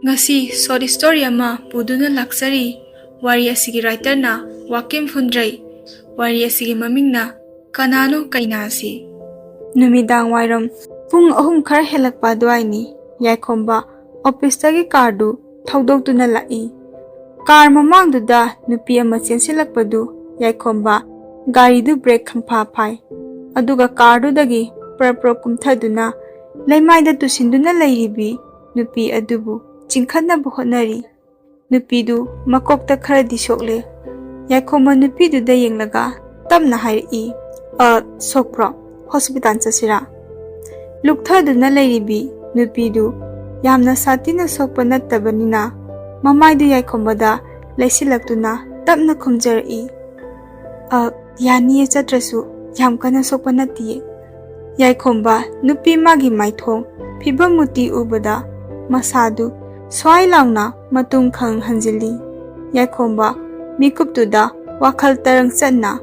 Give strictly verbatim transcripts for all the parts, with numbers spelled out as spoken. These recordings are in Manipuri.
ꯉꯁꯤ short story ꯑꯃ ꯄꯨꯗꯨꯅ ꯂꯥꯛꯆꯔꯤ꯫ ꯋꯥꯔꯤ ꯑꯁꯤꯒꯤ writerꯅ ꯋꯥꯀꯤꯝ ꯐꯨꯟꯗ꯭ꯔꯩ꯫ ꯋꯥꯔꯤ ꯑꯁꯤꯒꯤ ꯃꯃꯤꯡꯅ ꯀꯅꯥꯅꯣ ꯀꯩꯅꯥꯁꯤ? ꯅꯨꯃꯤꯗꯥꯡ ꯋꯥꯏꯔꯝ ꯄꯨꯡ ꯑꯍꯨꯝ ꯈꯔ ꯍꯦꯜꯂꯛꯄ ꯑꯗꯨꯋꯥꯏꯅꯤ꯫ ꯌꯥꯏꯈꯣꯝꯕ officeꯇꯒꯤ carꯗꯨ ꯊꯧꯗꯣꯛꯇꯨꯅ ꯂꯥꯛꯏ꯫ Car ꯃꯃꯥꯡꯗꯨꯗ ꯅꯨꯄꯤ ꯑꯃ ꯆꯦꯟꯁꯤꯜꯂꯛꯄꯗꯨ ꯌꯥꯏꯈꯣꯝꯕ ꯒꯥꯔꯤꯗꯨ brake ꯈꯪꯐꯥ ꯐꯥꯏ꯫ ꯑꯗꯨꯒ carꯗꯨꯗꯒꯤ ꯄ꯭ꯔꯞ ꯄ꯭ꯔꯞ ꯀꯨꯝꯊꯗꯨꯅ ꯂꯩꯃꯥꯏꯗ ꯇꯨꯁꯤꯟꯗꯨꯅ ꯂꯩꯔꯤꯕꯤ ꯅꯨꯄꯤ ꯑꯗꯨꯕꯨ ꯆꯤꯡꯈꯠꯅꯕ ꯍꯣꯠꯅꯔꯤ꯫ ꯅꯨꯄꯤꯗꯨ ꯃꯀꯣꯛꯇ ꯈꯔꯗꯤ ꯁꯣꯛꯂꯦ꯫ ꯌꯥꯏꯈꯣꯝꯕ ꯅꯨꯄꯤꯗꯨꯗ ꯌꯦꯡꯂꯒ ꯇꯞꯅ ꯍꯥꯏꯔꯛꯏ, "ꯑ, ꯁꯣꯛꯄ꯭ꯔꯣ? Hospital ꯆꯠꯁꯤꯔꯥ?" ꯂꯨꯞꯊꯗꯨꯅ ꯂꯩꯔꯤꯕꯤ ꯅꯨꯄꯤꯗꯨ ꯌꯥꯝꯅ ꯁꯥꯊꯤꯅ ꯁꯣꯛꯄ ꯅꯠꯇꯕꯅꯤꯅ ꯃꯃꯥꯏꯗꯨ ꯌꯥꯏꯈꯣꯝꯕꯗ ꯂꯩꯁꯤꯜꯂꯛꯇꯨꯅ ꯇꯞꯅ ꯈꯨꯝꯖꯔꯛꯏ, "ꯑ, ꯌꯥꯅꯤꯌꯦ, ꯆꯠꯇ꯭ꯔꯁꯨ ꯌꯥꯝ ꯀꯟꯅ ꯁꯣꯛꯄ ꯅꯠꯇꯤꯌꯦ꯫" ꯌꯥꯏꯈꯣꯝꯕ ꯅꯨꯄꯤ ꯃꯥꯒꯤ ꯃꯥꯏꯊꯣꯡ ꯐꯤꯕꯝ ꯃꯨꯇꯤ ꯎꯕꯗ ꯃꯁꯥꯗꯨ ꯁ꯭ꯋꯥꯏ ꯂꯥꯎꯅ ꯃꯇꯨꯡ ꯈꯪ ꯍꯟꯖꯤꯜꯂꯤ꯫ ꯌꯥꯏꯈꯣꯝꯕ ꯃꯤꯀꯨꯞꯇꯨꯗ ꯋꯥꯈꯜ ꯇꯔꯪ ꯆꯠꯅ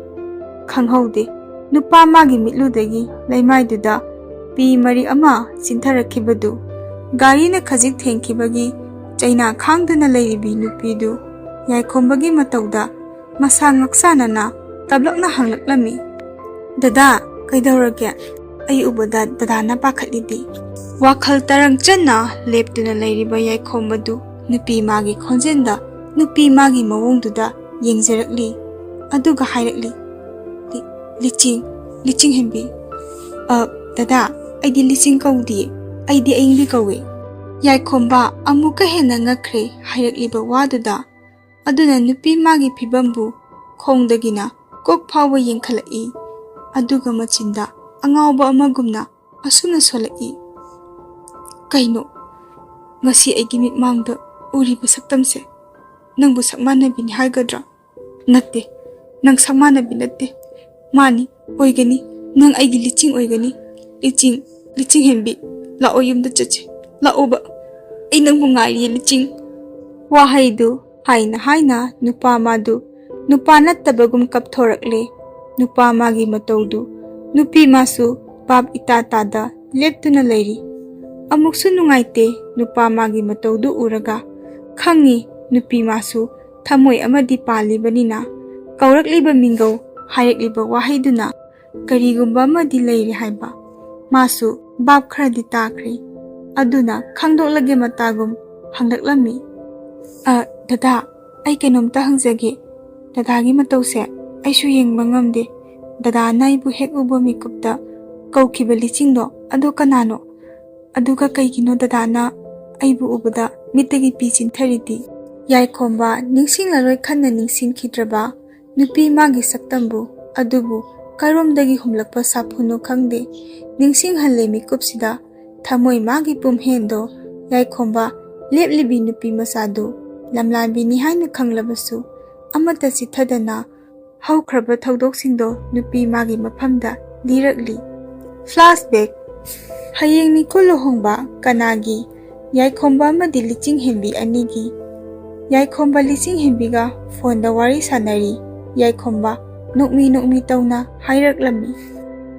ꯈꯪꯍꯧꯗꯦ꯫ ꯅꯨꯄꯥ ꯃꯥꯒꯤ ꯃꯤꯠꯂꯨꯗꯒꯤ ꯂꯩꯃꯥꯏꯗꯨꯗ ꯄꯤ ꯃꯔꯤꯛ ꯑꯃ ꯆꯤꯟꯊꯔꯛꯈꯤꯕꯗꯨ ꯒꯥꯔꯤꯅ ꯈꯖꯤꯛ ꯊꯦꯡꯈꯤꯕꯒꯤ ꯆꯩꯅꯥ ꯈꯥꯡꯗꯨꯅ ꯂꯩꯔꯤꯕꯤ ꯅꯨꯄꯤꯗꯨ ꯌꯥꯏꯈꯣꯝꯕꯒꯤ ꯃꯇꯧꯗ ꯃꯁꯥ ꯉꯛꯁꯥꯅꯅ ꯇꯞꯂꯞꯅ ꯍꯪꯂꯛꯂꯝꯃꯤ, "ꯗꯗꯥ, ꯀꯩꯗꯧꯔꯒꯦ? ꯑꯩ ꯎꯕꯗ ꯗꯗꯥꯅ ꯄꯥꯈꯠꯂꯤꯗꯤ?" ꯋꯥꯈꯜ ꯇꯔꯪ ꯆꯟꯅ ꯂꯦꯞꯇꯨꯅ ꯂꯩꯔꯤꯕ ꯌꯥꯏꯈꯣꯝꯕꯗꯨ ꯅꯨꯄꯤ ꯃꯥꯒꯤ ꯈꯣꯟꯖꯦꯜꯗ, ꯅꯨꯄꯤ ꯃꯥꯒꯤ ꯃꯑꯣꯡꯗꯨꯗ ꯌꯦꯡꯖꯔꯛꯂꯤ꯫ ꯑꯗꯨꯒ ꯍꯥꯏꯔꯛꯂꯤ, "ꯂꯤ-, ꯂꯤꯆꯤꯡ, ꯂꯤꯆꯤꯡ ꯍꯦꯟꯕꯤ꯫" "ꯑ, ꯗꯗꯥ, ꯑꯩꯗꯤ ꯂꯤꯆꯤꯡ ꯀꯧꯗꯤꯌꯦ, ꯑꯩꯗꯤ ꯑꯏꯪꯕꯤ ꯀꯧꯋꯦ꯫" ꯌꯥꯏꯈꯣꯝꯕ ꯑꯃꯨꯛꯀ ꯍꯦꯟꯅ ꯉꯛꯈ꯭ꯔꯦ ꯍꯥꯏꯔꯛꯂꯤꯕ ꯋꯥꯗꯨꯗ꯫ ꯑꯗꯨꯅ ꯅꯨꯄꯤ ꯃꯥꯒꯤ ꯐꯤꯕꯝꯕꯨ ꯈꯣꯡꯗꯒꯤꯅ ꯀꯣꯛ ꯐꯥꯎꯕ ꯌꯦꯡꯈꯠꯂꯛꯏ꯫ ꯑꯗꯨꯒ ꯃꯆꯤꯟꯗ ꯑꯉꯥꯎꯕ ꯑꯃꯒꯨꯝꯅ ꯑꯁꯨꯝꯅ ꯁꯣꯜꯂꯛꯏ, "ꯀꯩꯅꯣ? ꯉꯁꯤ ꯑꯩꯒꯤ ꯃꯤꯠꯃꯥꯡꯗ ꯎꯔꯤꯕ ꯁꯛꯇꯝꯁꯦ ꯅꯪꯕꯨ ꯁꯛ ꯃꯥꯟꯅꯕꯤꯅꯤ ꯍꯥꯏꯒꯗ꯭ꯔꯥ? ꯅꯠꯇꯦ, ꯅꯪ ꯁꯛ ꯃꯥꯟꯅꯕꯤ ꯅꯠꯇꯦ꯫ ꯃꯥꯅꯤ, ꯑꯣꯏꯒꯅꯤ꯫ ꯅꯪ ꯑꯩꯒꯤ ꯂꯤꯆꯤꯡ ꯑꯣꯏꯒꯅꯤ꯫ ꯂꯤꯆꯤꯡ, ꯂꯤꯆꯤꯡ ꯍꯦꯟꯕꯤ, ꯂꯥꯛꯑꯣ, ꯌꯨꯝꯗ ꯆꯠꯁꯤ꯫ ꯂꯥꯛꯑꯣꯕ, ꯑꯩ ꯅꯪꯕꯨ ꯉꯥꯏꯔꯤꯌꯦ, ꯂꯤꯆꯤꯡ꯫" ꯋꯥꯍꯩꯗꯨ ꯍꯥꯏꯅ ꯍꯥꯏꯅ ꯅꯨꯄꯥ ꯃꯥꯗꯨ ꯅꯨꯄꯥ ꯅꯠꯇꯕꯒꯨꯝ ꯀꯞꯊꯣꯔꯛꯂꯦ꯫ ꯅꯨꯄꯥ ꯃꯥꯒꯤ ꯃꯇꯧꯗꯨ ꯅꯨꯄꯤ ꯃꯥꯁꯨ ꯚꯥꯞ ꯏꯇꯥ ꯇꯥꯗ ꯂꯦꯞꯇꯨꯅ ꯂꯩꯔꯤ꯫ ꯑꯃꯨꯛꯁꯨ ꯅꯨꯡꯉꯥꯏꯇꯦ ꯅꯨꯄꯥ ꯃꯥꯒꯤ ꯃꯇꯧꯗꯨ ꯎꯔꯒ꯫ ꯈꯪꯉꯤ ꯅꯨꯄꯤ ꯃꯥꯁꯨ ꯊꯃꯣꯏ ꯑꯃꯗꯤ ꯄꯥꯜꯂꯤꯕꯅꯤꯅ꯫ ꯀꯧꯔꯛꯂꯤꯕ ꯃꯤꯡꯒꯧ, ꯍꯥꯏꯔꯛꯂꯤꯕ ꯋꯥꯍꯩꯗꯨꯅ ꯀꯔꯤꯒꯨꯝꯕ ꯑꯃꯗꯤ ꯂꯩꯔꯦ ꯍꯥꯏꯕ ꯃꯥꯁꯨ ꯚꯥꯞ ꯈꯔꯗꯤ ꯇꯥꯈ꯭ꯔꯦ꯫ ꯑꯗꯨꯅ ꯈꯪꯗꯣꯛꯂꯒꯦ ꯃꯇꯥꯒꯨꯝ ꯍꯪꯂꯛꯂꯝꯃꯤ꯫ "ꯑ, ꯗꯗꯥ, ꯑꯩ ꯀꯩꯅꯣꯝꯇ ꯍꯪꯖꯒꯦ꯫ ꯗꯗꯥꯒꯤ ꯃꯇꯧꯁꯦ ꯑꯩꯁꯨ ꯌꯦꯡꯕ ꯉꯝꯗꯦ꯫ ꯗꯗꯥꯅ ꯑꯩꯕꯨ ꯍꯦꯛ ꯎꯕ ꯃꯤꯀꯨꯞꯇ ꯀꯧꯈꯤꯕ ꯂꯤꯆꯤꯡꯗꯣ ꯑꯗꯨ ꯀꯅꯥꯅꯣ? ꯑꯗꯨꯒ ꯀꯩꯒꯤꯅꯣ ꯗꯗꯥꯅ ꯑꯩꯕꯨ ꯎꯕꯗ ꯃꯤꯠꯇꯒꯤ ꯄꯤ ꯆꯤꯟꯊꯔꯤꯗꯤ?" ꯌꯥꯏꯈꯣꯝꯕ ꯅꯤꯡꯁꯤꯡꯂꯔꯣꯏ ꯈꯟꯅ ꯅꯤꯡꯁꯤꯡꯈꯤꯗ꯭ꯔꯕ ꯅꯨꯄꯤ ꯃꯥꯒꯤ ꯁꯛꯇꯝꯕꯨ꯫ ꯑꯗꯨꯕꯨ ꯀꯔꯣꯝꯗꯒꯤ ꯍꯨꯝꯂꯛꯄ ꯁꯥꯐꯨꯅꯣ ꯈꯪꯗꯦ, ꯅꯤꯡꯁꯤꯡꯍꯜꯂꯦ ꯃꯤꯀꯨꯞꯁꯤꯗ ꯊꯃꯣꯏ ꯃꯥꯒꯤ ꯄꯨꯝꯍꯦꯟꯗꯣ꯫ ꯌꯥꯏꯈꯣꯝꯕ ꯂꯦꯞꯂꯤꯕꯤ ꯅꯨꯄꯤ ꯃꯆꯥꯗꯨ ꯂꯝꯂꯥꯟꯕꯤꯅꯤ ꯍꯥꯏꯅ ꯈꯪꯂꯕꯁꯨ ꯑꯃꯠꯇ ꯆꯤꯠꯊꯗꯅ ꯍꯧꯈ꯭ꯔꯕ ꯊꯧꯗꯣꯛꯁꯤꯡꯗꯣ ꯅꯨꯄꯤ ꯃꯥꯒꯤ ꯃꯐꯝꯗ ꯂꯤꯔꯛꯂꯤ꯫ ꯐ꯭ꯂꯥꯁꯕꯦꯛ꯫ ꯍꯌꯦꯡ ꯅꯤꯀꯣ ꯂꯨꯍꯣꯡꯕ꯫ ꯀꯅꯥꯒꯤ? ꯌꯥꯏꯈꯣꯝꯕ ꯑꯃꯗꯤ ꯂꯤꯆꯤꯡ ꯍꯦꯟꯕꯤ ꯑꯅꯤꯒꯤ꯫ ꯌꯥꯏꯈꯣꯝꯕ ꯂꯤꯆꯤꯡ ꯍꯦꯟꯕꯤꯒ ꯐꯣꯟꯗ ꯋꯥꯔꯤ ꯁꯥꯟꯅꯔꯤ꯫ ꯌꯥꯏꯈꯣꯝꯕ ꯅꯣꯛꯃꯤ ꯅꯣꯛꯃꯤ ꯇꯧꯅ ꯍꯥꯏꯔꯛꯂꯝꯃꯤ꯫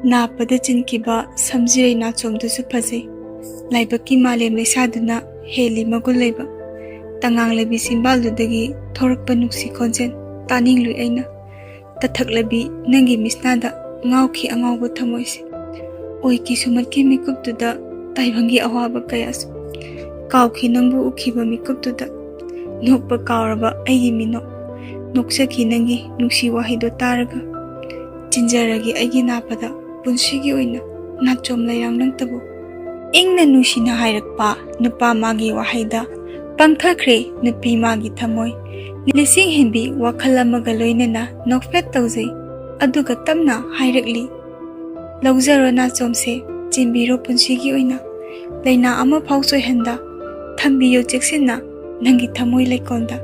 ꯅꯥꯞꯄꯗ ꯆꯤꯟꯈꯤꯕ ꯁꯝꯖꯤꯔꯩ ꯅꯥꯆꯣꯝꯗꯨꯁꯨ ꯐꯖꯩ꯫ ꯂꯥꯏꯕꯛꯀꯤ ꯃꯥꯂꯦꯝ ꯂꯩꯁꯥꯗꯨꯅ ꯍꯦꯜꯂꯤ ꯃꯒꯨꯟ ꯂꯩꯕ꯫ ꯇꯉꯥꯡꯂꯕꯤ ꯆꯤꯝꯕꯥꯜꯗꯨꯗꯒꯤ ꯊꯣꯔꯛꯄ ꯅꯨꯡꯁꯤ ꯈꯣꯟꯖꯦꯜ ꯇꯥꯅꯤꯡꯂꯨꯏ ꯑꯩꯅ꯫ ꯇꯊꯛꯂꯕꯤ ꯅꯪꯒꯤ ꯃꯤꯠꯁꯅꯥꯗ ꯉꯥꯎꯈꯤ ꯑꯉꯥꯎꯕ ꯊꯃꯣꯏꯁꯦ꯫ ꯑꯣꯏꯈꯤ ꯁꯨꯃꯠꯀꯤ ꯃꯤꯀꯨꯞꯇꯨꯗ ꯇꯥꯏꯕꯪꯒꯤ ꯑꯋꯥꯕ ꯀꯌꯥꯁꯨ꯫ ꯀꯥꯎꯈꯤ ꯅꯪꯕꯨ ꯎꯈꯤꯕ ꯃꯤꯀꯨꯞꯇꯨꯗ ꯅꯣꯛꯄ ꯀꯥꯎꯔꯕ ꯑꯩꯒꯤ ꯃꯤꯅꯣꯛ꯫ ꯅꯣꯛꯆꯈꯤ ꯅꯪꯒꯤ ꯅꯨꯡꯁꯤ ꯋꯥꯍꯩꯗꯣ ꯇꯥꯔꯒ꯫ ꯆꯤꯟꯖꯔꯒꯦ ꯑꯩꯒꯤ ꯅꯥꯞꯄꯗ ꯄꯨꯟꯁꯤꯒꯤ ꯑꯣꯏꯅ ꯅꯥꯆꯣꯝ ꯂꯩꯔꯥꯡ ꯅꯪꯇꯕꯨ꯫ ꯏꯪꯅ ꯅꯨꯡꯁꯤꯅ ꯍꯥꯏꯔꯛꯄ ꯅꯨꯄꯥ ꯃꯥꯒꯤ ꯋꯥꯍꯩꯗ ꯄꯪꯊꯈ꯭ꯔꯦ ꯅꯨꯄꯤ ꯃꯥꯒꯤ ꯊꯃꯣꯏ꯫ ꯂꯤꯆꯤꯡ ꯍꯦꯟꯕꯤ ꯋꯥꯈꯜ ꯑꯃꯒ ꯂꯣꯏꯅꯅ ꯅꯣꯛꯐꯦꯠ ꯇꯧꯖꯩ꯫ ꯑꯗꯨꯒ ꯇꯞꯅ ꯍꯥꯏꯔꯛꯂꯤ, "ꯂꯧꯖꯔꯣ ꯅꯥꯆꯣꯝꯁꯦ, ꯆꯦꯟꯕꯤꯔꯣ ꯄꯨꯟꯁꯤꯒꯤ ꯑꯣꯏꯅ꯫ ꯂꯩꯅꯥ ꯑꯃ ꯐꯥꯎ ꯆꯣꯏꯍꯟꯗ ꯊꯝꯕꯤꯌꯨ ꯆꯦꯛꯁꯤꯟꯅ ꯅꯪꯒꯤ ꯊꯃꯣꯏ ꯂꯩꯀꯣꯜꯗ꯫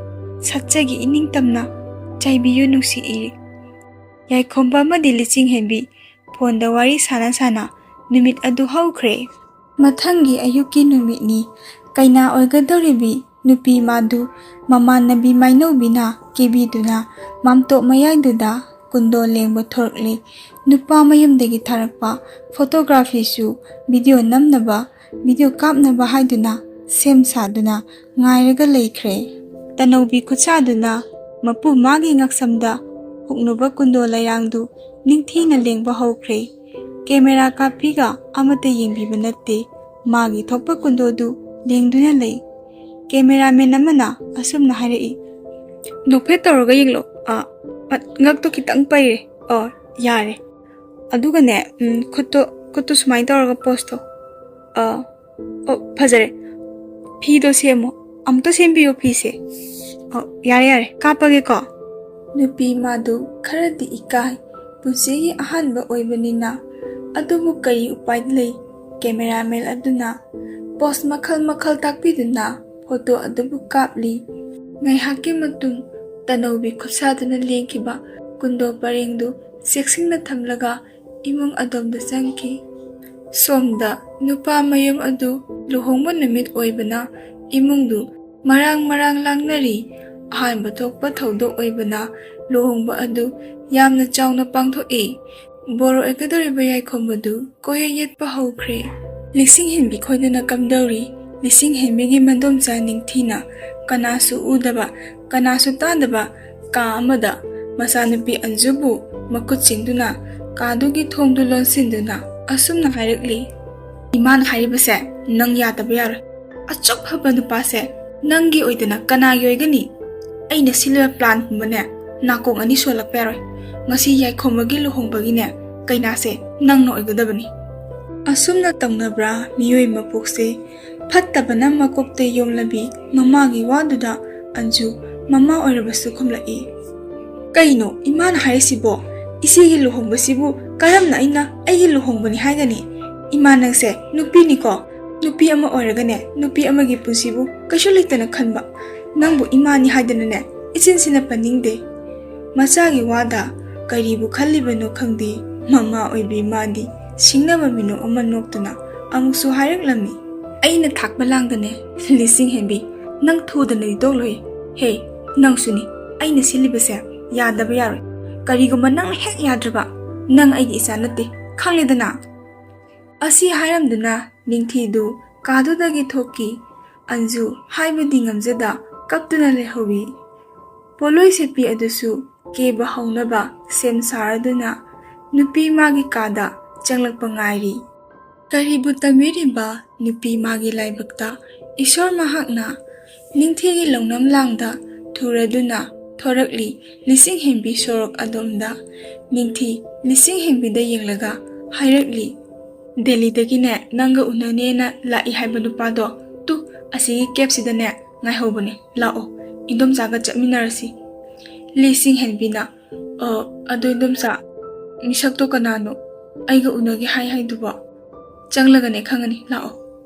ꯁꯠꯆꯒꯤ ꯏꯅꯤꯡꯇꯝꯅ ꯆꯥꯏꯕꯤꯌꯨ ꯅꯨꯡꯁꯤ ꯏꯔꯤꯛ"꯫ ꯌꯥꯏꯈꯣꯝꯕ ꯑꯃꯗꯤ ꯂꯤꯆꯤꯡ ꯍꯦꯟꯕꯤ ꯐꯣꯟꯗ ꯋꯥꯔꯤ ꯁꯥꯟꯅ ꯁꯥꯟꯅ ꯅꯨꯃꯤꯠ ꯑꯗꯨ ꯍꯧꯈ꯭ꯔꯦ꯫ ꯃꯊꯪꯒꯤ ꯑꯌꯨꯛꯀꯤ ꯅꯨꯃꯤꯠꯅꯤ꯫ ꯀꯩꯅꯥ ꯑꯣꯏꯒꯗꯧꯔꯤꯕꯤ ꯅꯨꯄꯤ ꯃꯥꯗꯨ ꯃꯃꯥꯟꯅꯕꯤ ꯃꯥꯏꯅꯧꯕꯤꯅ ꯀꯦꯕꯤꯗꯨꯅ ꯃꯥꯝꯇꯣꯞ ꯃꯌꯥꯏꯗꯨꯗ ꯀꯨꯟꯗꯣ ꯂꯦꯡꯕ ꯊꯣꯔꯛꯂꯤ꯫ ꯅꯨꯄꯥ ꯃꯌꯨꯝꯗꯒꯤ ꯊꯥꯔꯛꯄ ꯐꯣꯇꯣꯒ꯭ꯔꯥꯐꯤꯁꯨ ꯚꯤꯗꯤꯑꯣ ꯅꯝꯅꯕ ꯚꯤꯗꯤꯑꯣ ꯀꯥꯞꯅꯕ ꯍꯥꯏꯗꯨꯅ ꯁꯦꯝ ꯁꯥꯗꯨꯅ ꯉꯥꯏꯔꯒ ꯂꯩꯈ꯭ꯔꯦ꯫ ꯇꯅꯧꯕꯤ ꯈꯨꯠꯁꯥꯗꯨꯅ ꯃꯄꯨ ꯃꯥꯒꯤ ꯉꯛꯁꯝꯗ ꯍꯨꯛꯅꯨꯕ ꯀꯨꯟꯗꯣ ꯂꯩꯔꯥꯡꯗꯨ ꯅꯤꯡꯊꯤꯅ ꯂꯦꯡꯕ ꯍꯧꯈ꯭ꯔꯦ꯫ ꯀꯦꯃꯦꯔꯥ ꯀꯥꯞꯄꯤꯒ ꯑꯃꯠꯇ ꯌꯦꯡꯕꯤꯕ ꯅꯠꯇꯦ꯫ ꯃꯥꯒꯤ ꯊꯣꯛꯄ ꯀꯨꯟꯗꯣꯗꯨ ꯂꯦꯡꯗꯨꯅ ꯂꯩ꯫ ꯀꯦꯃꯦꯔꯥꯃꯦꯟ ꯑꯃꯅ ꯑꯁꯨꯝꯅ ꯍꯥꯏꯔꯛꯏ, "ꯅꯣꯛꯐꯦꯠ ꯇꯧꯔꯒ ꯌꯦꯡꯂꯣ꯫ ꯑꯥ, ꯑ, ꯉꯛꯇꯣ ꯈꯤꯇꯪ ꯄꯩꯔꯦ꯫ ꯑꯣ, ꯌꯥꯔꯦ꯫ ꯑꯗꯨꯒꯅꯦ, ꯎꯝ, ꯈꯨꯠꯇꯣ, ꯈꯨꯠꯇꯣ ꯁꯨꯃꯥꯏꯅ ꯇꯧꯔꯒ ꯄꯣꯁꯇꯣ꯫ ꯑꯥ, ꯑꯣ, ꯐꯖꯔꯦ꯫ ꯐꯤꯗꯣ ꯁꯦꯝꯃꯣ꯫ ꯑꯃꯨꯛꯇ ꯁꯦꯝꯕꯤꯌꯣ ꯐꯤꯁꯦ꯫ ꯑꯣ, ꯌꯥꯔꯦ, ꯌꯥꯔꯦ, ꯀꯥꯞꯄꯒꯦꯀꯣ꯫" ꯅꯨꯄꯤ ꯃꯥꯗꯨ ꯈꯔꯗꯤ ꯏꯀꯥꯏ꯫ ꯄꯨꯟꯁꯤꯒꯤ ꯑꯍꯥꯟꯕ ꯑꯣꯏꯕꯅꯤꯅ꯫ ꯑꯗꯨꯕꯨ ꯀꯔꯤ ꯎꯄꯥꯏ ꯂꯩ? ꯀꯦꯃꯦꯔꯥꯃꯦꯟ ꯑꯗꯨꯅ ꯄꯣꯁ ꯃꯈꯜ ꯃꯈꯜ ꯇꯥꯛꯄꯤꯗꯨꯅ ꯐꯣꯇꯣ ꯑꯗꯨꯕꯨ ꯀꯥꯞꯂꯤ꯫ ꯉꯥꯏꯍꯥꯛꯀꯤ ꯃꯇꯨꯡ ꯇꯅꯧꯕꯤ ꯈꯨꯠꯁꯥꯗꯨꯅ ꯂꯦꯡꯈꯤꯕ ꯀꯨꯟꯗꯣ ꯄꯔꯦꯡꯗꯨ ꯆꯦꯛꯁꯤꯟꯅ ꯊꯝꯂꯒ ꯏꯃꯨꯡ ꯑꯗꯣꯝꯗ ꯆꯪꯈꯤ꯫ ꯁꯣꯝꯗ ꯅꯨꯄꯥ ꯃꯌꯨꯝ ꯑꯗꯨ ꯂꯨꯍꯣꯡꯕ ꯅꯨꯃꯤꯠ ꯑꯣꯏꯕꯅ ꯏꯃꯨꯡꯗꯨ ꯃꯔꯥꯡ ꯃꯔꯥꯡ ꯂꯥꯡꯅꯔꯤ꯫ ꯑꯍꯥꯟꯕ ꯊꯣꯛꯄ ꯊꯧꯗꯣꯛ ꯑꯣꯏꯕꯅ ꯂꯨꯍꯣꯡꯕ ꯑꯗꯨ ꯌꯥꯝꯅ ꯆꯥꯎꯅ ꯄꯥꯡꯊꯣꯛꯏ꯫ ꯕꯣꯔ ꯑꯣꯏꯒꯗꯧꯔꯤꯕ ꯌꯥꯏꯈꯣꯝꯕꯗꯨ ꯀꯣꯌꯦꯠ ꯌꯦꯠꯄ ꯍꯧꯈ꯭ꯔꯦ꯫ ꯂꯤꯁꯤꯡ ꯍꯦꯟꯕꯤ ꯈꯣꯏꯗꯅ ꯀꯝꯗꯧꯔꯤ? ꯂꯤꯁꯤꯡ ꯍꯦꯟꯕꯤꯒꯤ ꯃꯗꯣꯝꯆꯥ ꯅꯤꯡꯊꯤꯅ ꯀꯅꯥꯁꯨ ꯎꯗꯕ, ꯀꯅꯥꯁꯨ ꯇꯥꯗꯕ ꯀꯥ ꯑꯃꯗ ꯃꯆꯥꯅꯨꯄꯤ ꯑꯟꯖꯨꯕꯨ ꯃꯈꯨꯠ ꯆꯤꯡꯗꯨꯅ ꯀꯥꯗꯨꯒꯤ ꯊꯣꯡꯗꯨ ꯂꯣꯟꯁꯤꯟꯗꯨꯅ ꯑꯁꯨꯝꯅ ꯍꯥꯏꯔꯛꯂꯤ, "ꯏꯃꯥꯅ ꯍꯥꯏꯔꯤꯕꯁꯦ ꯅꯪ ꯌꯥꯗꯕ ꯌꯥꯔꯣꯏ꯫ ꯑꯁꯨꯛ ꯐꯕ ꯅꯨꯄꯥꯁꯦ ꯅꯪꯒꯤ ꯑꯣꯏꯗꯅ ꯀꯅꯥꯒꯤ ꯑꯣꯏꯒꯅꯤ? ꯑꯩꯅ ꯁꯤꯜꯂꯤꯕ ꯄ꯭ꯂꯥꯟ ꯄꯨꯝꯕꯅꯦ ꯅꯥꯀꯣꯡ ꯑꯅꯤ ꯁꯣꯜꯂꯛꯄ ꯌꯥꯔꯣꯏ꯫ ꯉꯁꯤ ꯌꯥꯏꯈꯣꯝꯕꯒꯤ ꯂꯨꯍꯣꯡꯕꯒꯤꯅꯦ ꯀꯩꯅꯥꯁꯦ ꯅꯪꯅ ꯑꯣꯏꯒꯗꯕꯅꯤ꯫" ꯑꯁꯨꯝꯅ ꯇꯧꯅꯕ꯭ꯔꯥ ꯃꯤꯑꯣꯏ ꯃꯄꯣꯛꯁꯦ? ꯐꯠꯇꯕꯅ ꯃꯀꯣꯛꯇ ꯌꯣꯝꯂꯕꯤ ꯃꯃꯥꯒꯤ ꯋꯥꯗꯨꯗ ꯑꯟꯖꯨ ꯃꯃꯥ ꯑꯣꯏꯔꯕꯁꯨ ꯈꯨꯝꯂꯛꯏ, "ꯀꯩꯅꯣ ꯏꯃꯥꯅ ꯍꯥꯏꯔꯤꯁꯤꯕꯣ? ꯏꯆꯦꯒꯤ ꯂꯨꯍꯣꯡꯕꯁꯤꯕꯨ ꯀꯔꯝꯅ ꯑꯩꯅ ꯑꯩꯒꯤ ꯂꯨꯍꯣꯡꯕꯅꯤ ꯍꯥꯏꯒꯅꯤ? ꯏꯃꯥ ꯅꯪꯁꯦ ꯅꯨꯄꯤꯅꯤꯀꯣ꯫ ꯅꯨꯄꯤ ꯑꯃ ꯑꯣꯏꯔꯒꯅꯦ ꯅꯨꯄꯤ ꯑꯃꯒꯤ ꯄꯨꯟꯁꯤꯕꯨ ꯀꯩꯁꯨ ꯂꯩꯇꯅ ꯈꯟꯕ꯫ ꯅꯪꯕꯨ ꯏꯃꯥꯅꯤ ꯍꯥꯏꯗꯅꯅꯦ ꯏꯆꯤꯟ ꯊꯤꯅ ꯄꯟꯅꯤꯡꯗꯦ꯫" ꯃꯆꯥꯒꯤ ꯋꯥꯗ ꯀꯔꯤꯕꯨ ꯈꯜꯂꯤꯕꯅꯣ ꯈꯪꯗꯦ, ꯃꯃꯥ ꯑꯣꯏꯕꯤ ꯃꯥꯗꯤ ꯁꯤꯡꯅꯕ ꯃꯤꯅꯣꯛ ꯑꯃ ꯅꯣꯛꯇꯨꯅ ꯑꯃꯨꯛꯁꯨ ꯍꯥꯏꯔꯛꯂꯝꯃꯤ, "ꯑꯩꯅ ꯊꯥꯛꯄ ꯂꯥꯡꯗꯅꯦ ꯂꯤꯁꯤꯡ ꯍꯦꯟꯕꯤ, ꯅꯪ ꯊꯨꯗꯅꯗꯤ ꯇꯣꯛꯂꯣꯏ꯫ ꯍꯦ, ꯅꯪꯁꯨꯅꯤ, ꯑꯩꯅ ꯁꯤꯜꯂꯤꯕꯁꯦ ꯌꯥꯗꯕ ꯌꯥꯔꯣꯏ꯫ ꯀꯔꯤꯒꯨꯝꯕ ꯅꯪꯅ ꯍꯦꯛ ꯌꯥꯗ꯭ꯔꯕ, ꯅꯪ ꯑꯩꯒꯤ ꯏꯆꯥ ꯅꯠꯇꯦ, ꯈꯪꯂꯦꯗꯅ?" ꯑꯁꯤ ꯍꯥꯏꯔꯝꯗꯨꯅ ꯅꯤꯡꯊꯤꯗꯨ ꯀꯥꯗꯨꯗꯒꯤ ꯊꯣꯛꯈꯤ꯫ ꯑꯟꯖꯨ ꯍꯥꯏꯕꯗꯤ ꯉꯝꯖꯗ ꯀꯞꯇꯨꯅ ꯂꯩꯍꯧꯏ꯫ ꯄꯣꯠꯂꯣꯏ ꯁꯦꯠꯄꯤ ꯑꯗꯨꯁꯨ ꯀꯦꯕ ꯍꯧꯅꯕ ꯁꯦꯝ ꯁꯥꯔꯗꯨꯅ ꯅꯨꯄꯤ ꯃꯥꯒꯤ ꯀꯥꯗ ꯆꯪꯂꯛꯄ ꯉꯥꯏꯔꯤ꯫ ꯀꯔꯤꯕꯨ ꯇꯝꯕꯤꯔꯤꯕ ꯅꯨꯄꯤ ꯃꯥꯒꯤ ꯂꯥꯏꯕꯛꯇ ꯏꯁꯣꯔ ꯃꯍꯥꯛꯅ ꯅꯤꯡꯊꯤꯒꯤ ꯂꯧꯅꯝ ꯂꯥꯡꯗ ꯊꯨꯔꯗꯨꯅ ꯊꯣꯔꯛꯂꯤ꯫ ꯂꯤꯁꯤꯡ ꯍꯦꯟꯕꯤ ꯁꯣꯔꯣꯛ ꯑꯗꯣꯝꯗ ꯅꯤꯡꯊꯤ ꯂꯤꯁꯤꯡ ꯍꯦꯟꯕꯤꯗ ꯌꯦꯡꯂꯒ ꯍꯥꯏꯔꯛꯂꯤ꯫ ꯗꯦꯜꯂꯤꯗꯒꯤꯅꯦ ꯅꯪꯒ ꯎꯅꯅꯦꯅ ꯂꯥꯛꯏ ꯍꯥꯏꯕ ꯅꯨꯄꯥꯗꯣ ꯇꯨ ꯑꯁꯤꯒꯤ ꯀꯦꯞꯁꯤꯗꯅꯦ ꯉꯥꯏꯍꯧꯕꯅꯦ꯫ ꯂꯥꯛꯑꯣ, ꯏꯟꯗꯣꯝꯆꯥꯒ ꯆꯠꯃꯤꯟꯅꯔꯁꯤ꯫ ꯂꯤꯁꯤꯡ ꯍꯦꯟꯕꯤꯅ, "ꯑ, ꯑꯗꯣ ꯏꯟꯗꯣꯝꯆꯥ, ꯃꯤꯁꯛꯇꯣ ꯀꯅꯥꯅꯣ? ꯑꯩꯒ ꯎꯅꯒꯦ ꯍꯥꯏ ꯍꯥꯏꯗꯨꯕꯣ? ꯆꯪꯂꯒꯅꯦ ꯈꯪꯒꯅꯤ, ꯂꯥꯛꯑꯣ"꯫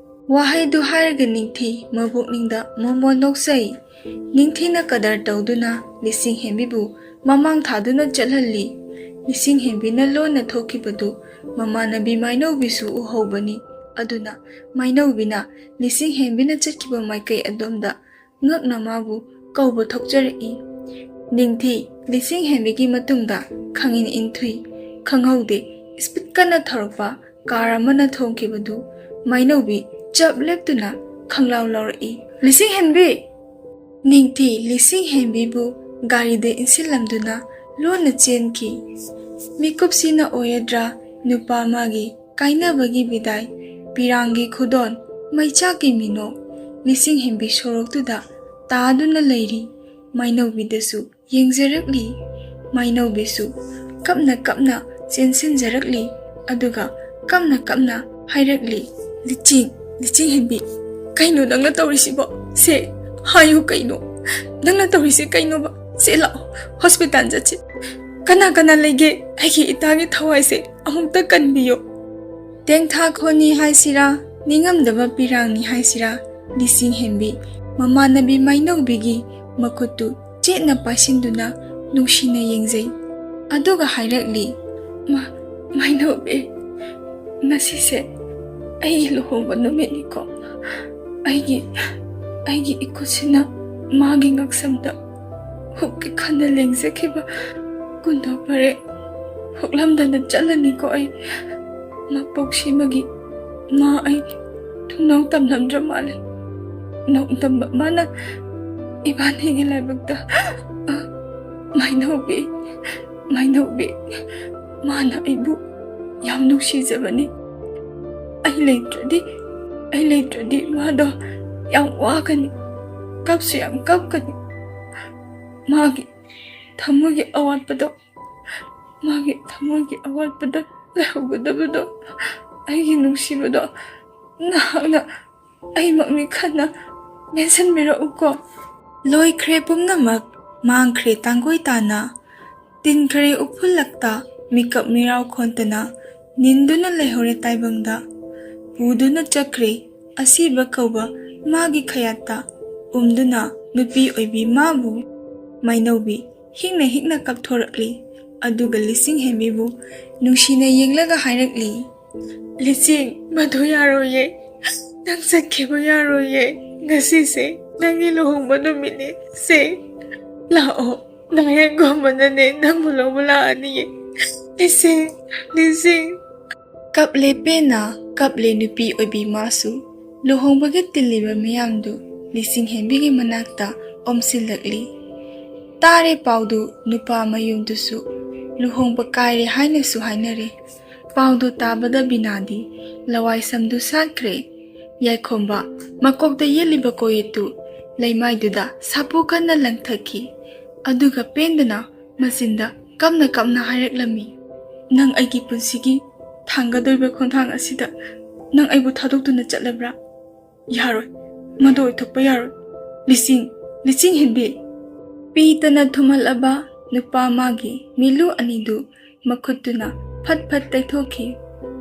ꯋꯥꯍꯩꯗꯨ ꯍꯥꯏꯔꯒ ꯅꯤꯡꯊꯤ ꯃꯕꯣꯛꯅꯤꯡꯗ ꯃꯣꯃꯣꯟ ꯅꯣꯛꯆꯩ꯫ ꯅꯤꯡꯊꯤꯅ ꯀꯗꯔ ꯇꯧꯗꯨꯅ ꯂꯤꯁꯤꯡ ꯍꯦꯟꯕꯤꯕꯨ ꯃꯃꯥꯡ ꯊꯥꯗꯨꯅ ꯆꯠꯍꯜꯂꯤ꯫ ꯂꯤꯁꯤꯡ ꯍꯦꯟꯕꯤꯅ ꯂꯣꯟꯅ ꯊꯣꯛꯈꯤꯕꯗꯨ ꯃꯃꯥꯟꯅꯕꯤ ꯃꯥꯏꯅꯧꯕꯤꯁꯨ ꯎꯍꯧꯕꯅꯤ꯫ ꯑꯗꯨꯅ ꯃꯥꯏꯅꯧꯕꯤꯅ ꯂꯤꯁꯤꯡ ꯍꯦꯟꯕꯤꯅ ꯆꯠꯈꯤꯕ ꯃꯥꯏꯀꯩ ꯑꯗꯣꯝꯗ ꯉꯛꯅ ꯃꯥꯕꯨ ꯀꯧꯕ ꯊꯣꯛꯆꯔꯛꯏ꯫ ꯅꯤꯡꯊꯤ ꯂꯤꯁꯤꯡ ꯍꯦꯟꯕꯤꯒꯤ ꯃꯇꯨꯡꯗ ꯈꯪꯏꯟ ꯏꯟꯊꯨꯏ꯫ ꯈꯪꯍꯧꯗꯦ, ꯁ꯭ꯄꯤꯗ ꯀꯟꯅ ꯊꯧꯔꯛꯄ ꯀꯥꯔ ꯑꯃꯅ ꯊꯣꯡꯈꯤꯕꯗꯨ ꯃꯥꯏꯅꯧꯕꯤ ꯆꯞ ꯂꯦꯞꯇꯨꯅ ꯈꯪꯂꯥꯎ ꯂꯥꯎꯔꯛꯏ꯫ "ꯂꯤꯁꯤꯡ ꯍꯦꯟꯕꯤ!" ꯅꯤꯡꯊꯤ ꯂꯤꯁꯤꯡ ꯍꯦꯟꯕꯤꯕꯨ ꯒꯥꯔꯤꯗ ꯏꯟꯁꯤꯜꯂꯝꯗꯨꯅ ꯂꯣꯟꯅ ꯆꯦꯟꯈꯤ꯫ ꯃꯤꯀꯨꯞꯁꯤꯅ ꯑꯣꯏꯔꯗ꯭ꯔꯥ ꯅꯨꯄꯥ ꯑꯃꯒꯤ ꯀꯥꯏꯅꯕꯒꯤ ꯕꯤꯗꯥꯏ, ꯄꯤꯔꯥꯡꯒꯤ ꯈꯨꯗꯣꯟ, ꯃꯩꯆꯥꯛꯀꯤ ꯃꯤꯅꯣꯛ, ꯂꯤꯁꯤꯡ ꯍꯦꯟꯕꯤ ꯁꯣꯔꯣꯛꯇꯨꯗ ꯇꯥꯗꯨꯅ ꯂꯩꯔꯤ꯫ ꯃꯥꯏꯅꯧꯕꯤꯗꯁꯨ ꯌꯦꯡꯖꯔꯛꯂꯤ꯫ ꯃꯥꯏꯅꯧꯕꯤꯁꯨ ꯀꯞꯅ ꯀꯞꯅ ꯆꯦꯟꯁꯤꯟꯖꯔꯛꯂꯤ꯫ ꯑꯗꯨꯒ ꯀꯞꯅ ꯀꯞꯅ ꯍꯥꯏꯔꯛꯂꯤ, "ꯂꯤꯆꯤꯡ, ꯂꯤꯆꯤꯡ ꯍꯦꯟꯕꯤ, ꯀꯩꯅꯣ ꯅꯪꯅ ꯇꯧꯔꯤꯁꯤꯕꯣ? ꯁꯦ, ꯍꯥꯏꯌꯨ ꯀꯩꯅꯣ? ꯅꯪꯅ ꯇꯧꯔꯤꯁꯤ ꯀꯩꯅꯣꯕ? ꯁꯦ, ꯂꯥꯛꯑꯣ, ꯍꯣꯁꯄꯤꯇꯥꯜ ꯆꯠꯁꯤ꯫ ꯀꯅꯥ ꯀꯅꯥ ꯂꯩꯒꯦ? ꯑꯩꯒꯤ ꯏꯇꯥꯒꯤ ꯊꯋꯥꯏꯁꯦ ꯑꯃꯨꯛꯇ ꯀꯟꯕꯤꯌꯣ"꯫ ꯇꯦꯡꯊꯥ ꯈꯣꯟꯅꯤ ꯍꯥꯏꯁꯤꯔꯥ, ꯅꯤꯡꯉꯝꯗꯕ ꯄꯤꯔꯥꯡꯅꯤ ꯍꯥꯏꯁꯤꯔꯥ, ꯂꯤꯁꯤꯡ ꯍꯦꯟꯕꯤ ꯃꯃꯥꯟꯅꯕꯤ ꯃꯥꯏꯅꯧꯕꯤꯒꯤ ꯃꯈꯨꯠꯇꯨ ꯆꯦꯠꯅ ꯄꯥꯏꯁꯤꯟꯗꯨꯅ ꯅꯨꯡꯁꯤꯅ ꯌꯦꯡꯖꯩ꯫ ꯑꯗꯨꯒ ꯍꯥꯏꯔꯛꯂꯤ, "ꯃꯥ-, ꯃꯥꯏꯅꯧꯕꯤ, ꯉꯁꯤꯁꯦ ꯑꯩꯒꯤ ꯂꯨꯍꯣꯡꯕ ꯅꯨꯃꯤꯠꯅꯤꯀꯣ꯫ ꯑꯩꯒꯤ, ꯑꯩꯒꯤ ꯏꯈꯨꯠꯁꯤꯅ ꯃꯥꯒꯤ ꯉꯛꯁꯝꯗ ꯍꯨꯛꯀꯤ ꯈꯟꯗ ꯂꯦꯡꯖꯈꯤꯕ ꯀꯨꯟꯗꯣ ꯄꯔꯦꯡ ꯍꯨꯛꯂꯝꯗꯅ ꯆꯠꯂꯅꯤꯀꯣ ꯑꯩ"꯫ ꯃꯄꯣꯛꯁꯤꯃꯒꯤ ꯃꯥ ꯑꯩ ꯊꯨꯡꯅꯧ ꯇꯝꯂꯝꯗ꯭ꯔ ꯃꯥꯜꯂꯦ꯫ ꯅꯣꯡꯗꯝꯕ ꯃꯥꯅ ꯏꯕꯥꯅꯤꯒꯤ ꯂꯥꯏꯕꯛꯇ, ꯑ, ꯃꯥꯏꯅꯧꯕꯤ, ꯃꯥꯏꯅꯧꯕꯤ, ꯃꯥꯅ ꯑꯩꯕꯨ ꯌꯥꯝ ꯅꯨꯡꯁꯤꯖꯕꯅꯤ꯫ ꯑꯩ ꯂꯩꯇ꯭ꯔꯗꯤ, ꯑꯩ ꯂꯩꯇ꯭ꯔꯗꯤ ꯃꯥꯗꯣ ꯌꯥꯝ ꯋꯥꯒꯅꯤ, ꯀꯞꯁꯨ ꯌꯥꯝ ꯀꯞꯀꯅꯤ꯫ ꯃꯥꯒꯤ ꯊꯃꯣꯏꯒꯤ ꯑꯋꯥꯠꯄꯗꯣ, ꯃꯥꯒꯤ ꯊꯃꯣꯏꯒꯤ ꯑꯋꯥꯠꯄꯗꯣ ꯂꯩꯍꯧꯒꯗꯕꯗꯣ, ꯑꯩꯒꯤ ꯅꯨꯡꯁꯤꯕꯗꯣ ꯅꯍꯥꯛꯅ ꯑꯩꯃꯛꯅꯤ ꯈꯟꯅ ꯃꯦꯟꯁꯤꯟꯕꯤꯔꯛꯎꯀꯣ꯫ ꯂꯣꯏꯈ꯭ꯔꯦ ꯄꯨꯝꯅꯃꯛ, ꯃꯥꯡꯈ꯭ꯔꯦ ꯇꯥꯡꯒꯣꯏ ꯇꯥꯅ, ꯇꯤꯟꯈ꯭ꯔꯦ ꯎꯐꯨꯜꯂꯛꯇ, ꯃꯤꯀꯞ ꯃꯤꯔꯥꯎ ꯈꯣꯟꯇꯅ, ꯅꯤꯟꯗꯨꯅ ꯂꯩꯍꯧꯔꯦ ꯇꯥꯏꯕꯪꯗ꯫ ꯄꯨꯗꯨꯅ ꯆꯠꯈ꯭ꯔꯦ ꯑꯁꯤꯕ ꯀꯧꯕ ꯃꯥꯒꯤ ꯈꯌꯥꯠꯇ, ꯎꯝꯗꯨꯅ ꯅꯨꯄꯤ ꯑꯣꯏꯕꯤ ꯃꯥꯕꯨ꯫ ꯃꯥꯏꯅꯧꯕꯤ ꯍꯤꯛꯅ ꯍꯤꯛꯅ ꯀꯞꯊꯣꯔꯛꯂꯤ, ꯑꯗꯨꯒ ꯂꯤꯁꯤꯡ ꯍꯦꯟꯕꯤꯕꯨ ꯅꯨꯡꯁꯤꯅ ꯌꯦꯡꯂꯒ ꯍꯥꯏꯔꯛꯂꯤ, "ꯂꯤꯁꯤꯡ, ꯃꯗꯨ ꯌꯥꯔꯣꯏꯌꯦ, ꯅꯪ ꯆꯠꯈꯤꯕ ꯌꯥꯔꯣꯏꯌꯦ, ꯉꯁꯤꯁꯦ ꯅꯪꯒꯤ ꯂꯨꯍꯣꯡꯕ ꯅꯨꯃꯤꯠꯅꯦ, ꯁꯦ ꯂꯥꯛꯑꯣ, ꯅꯥꯌꯦꯡꯒꯣꯝꯕꯅꯅꯦ ꯅꯪꯕꯨ ꯂꯧꯕ ꯂꯥꯛꯑꯅꯤꯌꯦ, ꯂꯤꯁꯤꯡ, ꯂꯤꯁꯤꯡ"꯫ ꯀꯞꯂꯦ ꯄꯦꯟꯅ, ꯀꯞꯂꯦ ꯅꯨꯄꯤ ꯑꯣꯏꯕꯤ ꯃꯥꯁꯨ꯫ ꯂꯨꯍꯣꯡꯕꯒꯤ ꯇꯤꯜꯂꯤꯕ ꯃꯤꯌꯥꯝꯗꯨ ꯂꯤꯁꯤꯡ ꯍꯦꯟꯕꯤꯒꯤ ꯃꯅꯥꯛꯇ ꯑꯣꯝꯁꯤꯜꯂꯛꯂꯤ꯫ ꯇꯥꯔꯦ ꯄꯥꯎꯗꯨ ꯅꯨꯄꯥ ꯃꯌꯨꯝꯗꯨꯁꯨ, ꯂꯨꯍꯣꯡꯕ ꯀꯥꯏꯔꯦ ꯍꯥꯏꯅꯁꯨ ꯍꯥꯏꯅꯔꯦ꯫ ꯄꯥꯎꯗꯨ ꯇꯥꯕꯗ ꯕꯤꯅꯥꯗꯤ ꯂꯋꯥꯏ ꯁꯝꯗꯨ ꯁꯥꯠꯈ꯭ꯔꯦ꯫ ꯌꯥꯏꯈꯣꯝꯕ ꯃꯀꯣꯛꯇ ꯌꯦꯠꯂꯤꯕ ꯀꯣꯌꯦꯠꯇꯨ ꯂꯩꯃꯥꯏꯗꯨꯗ ꯁꯥꯄꯨ ꯀꯟꯅ ꯂꯪꯊꯈꯤ꯫ ꯑꯗꯨꯒ ꯄꯦꯟꯗꯅ ꯃꯆꯤꯟꯗ ꯀꯞꯅ ꯀꯞꯅ ꯍꯥꯏꯔꯛꯂꯝꯃꯤ, "ꯅꯪ ꯑꯩꯒꯤ ꯄꯨꯟꯁꯤꯒꯤ ꯊꯥꯡꯒꯗꯣꯏꯕ ꯈꯣꯡꯊꯥꯡ ꯑꯁꯤꯗ ꯅꯪ ꯑꯩꯕꯨ ꯊꯥꯗꯣꯛꯇꯨꯅ ꯆꯠꯂꯕ꯭ꯔꯥ? ꯌꯥꯔꯣꯏ, ꯃꯗꯨ ꯑꯣꯏꯊꯣꯛꯄ ꯌꯥꯔꯣꯏ꯫ ꯂꯤꯁꯤꯡ, ꯂꯤꯁꯤꯡ ꯍꯦꯟꯕꯤ!" ꯄꯤꯇꯅ ꯊꯨꯝꯍꯠꯂꯕ ꯅꯨꯄꯥ ꯃꯥꯒꯤ ꯃꯤꯂꯨ ꯑꯅꯤꯗꯨ ꯃꯈꯨꯠꯇꯨꯅ ꯐꯠ ꯐꯠ ꯇꯩꯊꯣꯛꯈꯤ꯫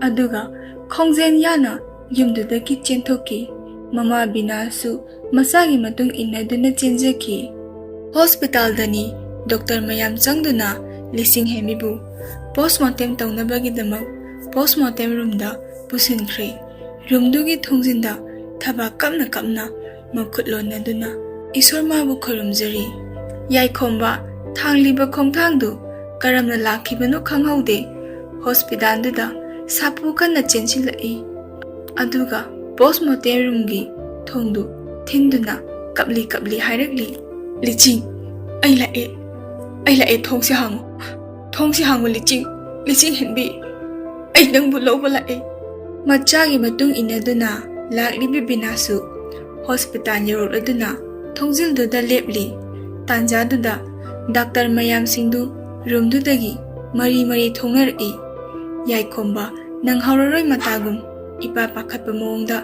ꯑꯗꯨꯒ ꯈꯣꯡꯖꯦꯜ ꯌꯥꯅ ꯌꯨꯝꯗꯨꯗꯒꯤ ꯆꯦꯟꯊꯣꯛꯈꯤ꯫ ꯃꯃꯥ ꯕꯤꯅꯥꯁꯨ ꯃꯆꯥꯒꯤ ꯃꯇꯨꯡ ꯏꯟꯅꯗꯨꯅ ꯆꯦꯟꯖꯈꯤ꯫ ꯍꯣꯁꯄꯤꯇꯥꯜꯗꯅꯤ ꯗꯣꯛꯇꯔ ꯃꯌꯥꯝ ꯆꯪꯗꯨꯅ ꯂꯤꯁꯤꯡ ꯍꯦꯟꯕꯤꯕꯨ ꯄꯣꯁꯃꯣꯔꯇꯦꯝ ꯇꯧꯅꯕꯒꯤꯗꯃꯛ ꯄꯣꯁꯃꯣꯔꯇꯦꯝ ꯔꯨꯝꯗ ꯄꯨꯁꯤꯟꯈ꯭ꯔꯦ꯫ ꯔꯨꯝꯗꯨꯒꯤ ꯊꯣꯡꯖꯤꯟꯗ ꯊꯕꯥꯛ ꯀꯞꯅ ꯀꯞꯅ ꯃꯈꯨꯠ ꯂꯣꯟꯅꯗꯨꯅ ꯏꯁꯣꯔ ꯃꯥꯕꯨ ꯈꯨꯔꯨꯝꯖꯔꯤ꯫ ꯌꯥꯏꯈꯣꯝꯕ ꯊꯥꯡꯂꯤꯕ ꯈꯣꯡꯊꯥꯡꯗꯨ ꯀꯔꯝꯅ ꯂꯥꯛꯈꯤꯕꯅꯣ ꯈꯪꯍꯧꯗꯦ꯫ ꯍꯣꯁꯄꯤꯇꯥꯜꯗꯨꯗ ꯁꯥꯄꯨ ꯀꯟꯅ ꯆꯦꯟꯁꯤꯜꯂꯛꯏ꯫ ꯑꯗꯨꯒ ꯄꯣꯁꯃꯣꯔꯇꯦꯝ ꯔꯨꯝꯒꯤ ꯊꯣꯡꯗꯨ ꯊꯤꯟꯗꯨꯅ ꯀꯞꯂꯤ ꯀꯞꯂꯤ ꯍꯥꯏꯔꯛꯂꯤ, "ꯂꯤꯆꯤꯡ, ꯑꯩ ꯂꯥꯛꯑꯦ, ꯑꯩ ꯂꯥꯛꯑꯦ, ꯊꯣꯡꯁꯦ ꯍꯥꯡꯉꯨ, ꯊꯣꯡꯁꯦ ꯍꯥꯡꯉꯨ ꯂꯤꯆꯤꯡ, ꯂꯤꯆꯤꯡ ꯍꯦꯟꯕꯤ, ꯑꯩ ꯅꯪꯕꯨ ꯂꯧꯕ ꯂꯥꯛꯑꯦ"꯫ ꯃꯆꯥꯒꯤ ꯃꯇꯨꯡ ꯏꯟꯅꯗꯨꯅ ꯂꯥꯛꯂꯤꯕꯤ ꯕꯤꯅꯥꯁꯨ ꯍꯣꯁꯄꯤꯇꯥꯜ ꯌꯧꯔꯛꯂꯗꯨꯅ ꯊꯣꯡꯖꯤꯜꯗꯨꯗ ꯂꯦꯞꯂꯤ꯫ ꯇꯥꯟꯖꯥꯗꯨꯗ ꯗꯥꯛꯇꯔ ꯃꯌꯥꯝꯁꯤꯡꯗꯨ ꯔꯨꯝꯗꯨꯗꯒꯤ ꯃꯔꯤ ꯃꯔꯤ ꯊꯣꯡꯅꯔꯛꯏ꯫ ꯌꯥꯏꯈꯣꯝꯕ ꯅꯪꯍꯧꯔꯔꯣꯏ ꯃꯇꯥꯒꯨꯝ ꯏꯄꯥ ꯄꯥꯈꯠꯄ ꯃꯑꯣꯡꯗ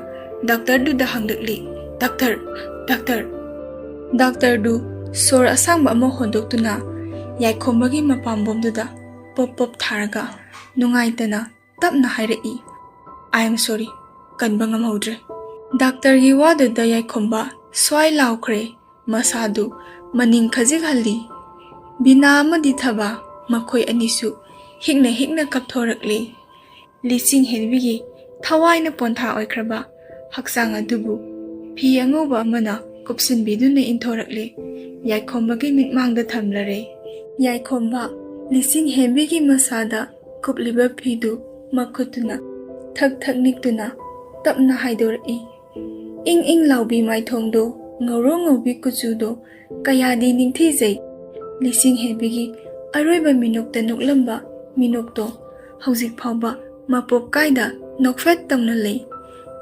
ꯗꯥꯛꯇꯔꯗꯨꯗ ꯍꯪꯂꯛꯂꯤ, "ꯗꯥꯛꯇꯔ, ꯗꯥꯛꯇꯔ!" ꯗꯥꯛꯇꯔꯗꯨ ꯁꯣꯔ ꯑꯁꯥꯡꯕ ꯑꯃ ꯍꯣꯟꯗꯣꯛꯇꯨꯅ ꯌꯥꯏꯈꯣꯝꯕꯒꯤ ꯃꯄꯥꯝꯕꯣꯝꯗꯨꯗ ꯄꯣꯞ ꯄꯣꯞ ꯊꯥꯔꯒ ꯅꯨꯡꯉꯥꯏꯇꯅ ꯇꯞꯅ ꯍꯥꯏꯔꯛꯏ, "I am sorry, ꯀꯟꯕ ꯉꯝꯍꯧꯗ꯭ꯔꯦ"꯫ ꯗꯥꯛꯇꯔꯒꯤ ꯋꯥꯗꯨꯗ ꯌꯥꯏꯈꯣꯝꯕ ꯁ꯭ꯋꯥꯏ ꯂꯥꯎꯈ꯭ꯔꯦ, ꯃꯁꯥꯗꯨ ꯃꯅꯤꯡ ꯈꯖꯤꯛ ꯍꯜꯂꯤ꯫ ꯕꯤꯅꯥ ꯑꯃꯗꯤ ꯊꯕꯥ, ꯃꯈꯣꯏ ꯑꯅꯤꯁꯨ ꯍꯤꯛꯅ ꯍꯤꯛꯅ ꯀꯞꯊꯣꯔꯛꯂꯤ꯫ ꯂꯤꯆꯤꯡ ꯍꯦꯟꯕꯤꯒꯤ ꯊꯋꯥꯏꯅ ꯄꯣꯟꯊꯥ ꯑꯣꯏꯈ꯭ꯔꯕ ꯍꯛꯆꯥꯡ ꯑꯗꯨꯕꯨ ꯐꯤ ꯑꯉꯧꯕ ꯑꯃꯅ ꯀꯨꯞꯁꯤꯟꯕꯤꯗꯨꯅ ꯏꯟꯊꯣꯔꯛꯂꯦ꯫ ꯌꯥꯏꯈꯣꯝꯕꯒꯤ ꯃꯤꯠꯃꯥꯡꯗ ꯊꯝꯂꯔꯦ꯫ ꯌꯥꯏꯈꯣꯝꯕ ꯂꯤꯆꯤꯡ ꯍꯦꯟꯕꯤꯒꯤ ꯃꯁꯥꯗ ꯀꯨꯞꯂꯤꯕ ꯐꯤꯗꯨ ꯃꯈꯨꯠꯇꯨꯅ ꯊꯛ ꯊꯛ ꯅꯤꯛꯇꯨꯅ ꯇꯞꯅ ꯍꯥꯏꯗꯣꯔꯛꯏ꯫ ꯏꯪ ꯏꯪ ꯂꯥꯎꯕꯤ ꯃꯥꯏꯊꯣꯡꯗꯣ, ꯉꯧꯔꯣꯛ ꯉꯧꯕꯤ ꯀꯨꯆꯨꯗꯣ ꯀꯌꯥꯗꯤ ꯅꯤꯡꯊꯤꯖꯩ꯫ ꯂꯤꯆꯤꯡ ꯍꯦꯟꯕꯤꯒꯤ ꯑꯔꯣꯏꯕ ꯃꯤꯅꯣꯛꯇ ꯅꯣꯛꯂꯝꯕ ꯃꯤꯅꯣꯛꯇꯣ ꯍꯧꯖꯤꯛ ꯐꯥꯎꯕ ꯃꯄꯣꯞ ꯀꯥꯏꯗ ꯅꯣꯛꯐꯦꯠ ꯇꯧꯅ ꯂꯩ꯫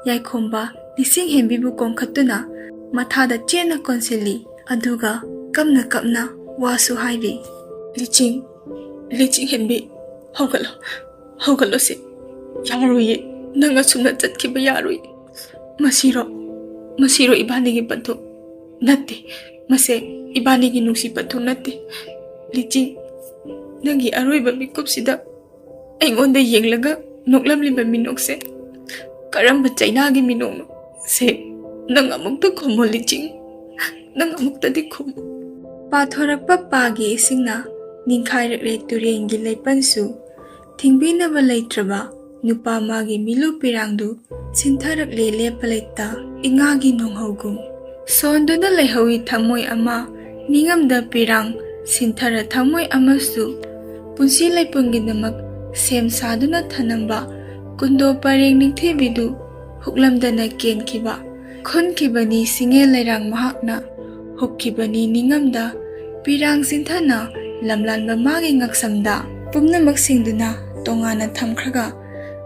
ꯌꯥꯏꯈꯣꯝꯕ ꯂꯤꯆꯤꯡ ꯍꯦꯟꯕꯤꯕꯨ ꯀꯣꯟꯈꯠꯇꯨꯅ ꯃꯊꯥꯗ ꯆꯦꯠꯅ ꯀꯣꯟꯁꯤꯜꯂꯤ, ꯑꯗꯨꯒ ꯀꯞꯅ ꯀꯞꯅ ꯋꯥꯁꯨ ꯍꯥꯏꯔꯤ꯫ "ꯂꯤꯆꯤꯡ, ꯂꯤꯆꯤꯡ ꯍꯦꯟꯕꯤ, ꯍꯧꯒꯠꯂꯣ, ꯍꯧꯒꯠꯂꯣꯁꯦ꯫ ꯌꯥꯔꯣꯏꯌꯦ, ꯅꯪ ꯑꯁꯨꯝꯅ ꯆꯠꯈꯤꯕ ꯌꯥꯔꯣꯏ꯫ ꯃꯁꯤꯔꯣ, ꯃꯁꯤꯔꯣ ꯏꯕꯥꯅꯤꯒꯤ ꯄꯟꯊꯨꯡ? ꯅꯠꯇꯦ, ꯃꯁꯦ ꯏꯕꯥꯅꯤꯒꯤ ꯅꯨꯡꯁꯤ ꯄꯟꯊꯨꯡ ꯅꯠꯇꯦ꯫ ꯂꯤꯆꯤꯡ, ꯅꯪꯒꯤ ꯑꯔꯣꯏꯕ ꯃꯤꯀꯨꯞꯁꯤꯗ ꯑꯩꯉꯣꯟꯗ ꯌꯦꯡꯂꯒ ꯅꯣꯛꯂꯝꯂꯤꯕ ꯃꯤꯅꯣꯛꯁꯦ ꯀꯔꯝꯕ ꯆꯩꯅꯥꯒꯤ ꯃꯤꯅꯣꯛꯅꯣ? ꯁꯦ, ꯅꯪ ꯑꯃꯨꯛꯇ ꯈꯨꯝꯃꯣ ꯂꯤꯆꯤꯡ, ꯅꯪ ꯑꯃꯨꯛꯇꯗꯤ ꯈꯨꯝꯃꯣ"꯫ ꯄꯥꯊꯣꯔꯛꯄ ꯄꯥꯒꯤ ꯏꯁꯤꯡꯅ ꯅꯤꯡꯈꯥꯏꯔꯛꯂꯦ ꯇꯨꯔꯦꯟꯒꯤ ꯂꯩꯄꯟꯁꯨ꯫ ꯊꯤꯡꯕꯤꯅꯕ ꯂꯩꯇ꯭ꯔꯕ ꯅꯨꯄꯥ ꯃꯥꯒꯤ ꯃꯤꯂꯨ ꯄꯤꯔꯥꯡꯗꯨ ꯁꯤꯟꯊꯔꯛꯂꯦ ꯂꯦꯞꯄ ꯂꯩꯇ ꯏꯉꯥꯒꯤ ꯅꯣꯡꯍꯧꯒꯨꯝ꯫ ꯁꯣꯟꯗꯨꯅ ꯂꯩꯍꯧꯏ ꯊꯃꯣꯏ ꯑꯃ, ꯅꯤꯡꯉꯝꯗ ꯄꯤꯔꯥꯡ ꯁꯤꯟꯊꯔ ꯊꯃꯣꯏ ꯑꯃꯁꯨ꯫ ꯄꯨꯟꯁꯤ ꯂꯩꯄꯨꯡꯒꯤꯗꯃꯛ ꯁꯦꯝ ꯁꯥꯗꯨꯅ ꯊꯅꯝꯕ ꯀꯨꯟꯗꯣ ꯄꯔꯦꯡ ꯅꯤꯡꯊꯤꯕꯤꯗꯨ ꯍꯨꯛꯂꯝꯗꯅ ꯀꯦꯟꯈꯤꯕ꯫ ꯈꯨꯟꯈꯤꯕꯅꯤ ꯁꯤꯡꯉꯦ ꯂꯩꯔꯥꯡ ꯃꯍꯥꯛꯅ, ꯍꯨꯛꯈꯤꯕꯅꯤ ꯅꯤꯡꯉꯝꯗ, ꯄꯤꯔꯥꯡ ꯆꯤꯟꯊꯅ ꯂꯝꯂꯥꯟꯕ ꯃꯥꯒꯤ ꯉꯛꯁꯝꯗ꯫ ꯄꯨꯝꯅꯃꯛ ꯁꯤꯡꯗꯨꯅ ꯇꯣꯉꯥꯟꯅ ꯊꯝꯈ꯭ꯔꯒ,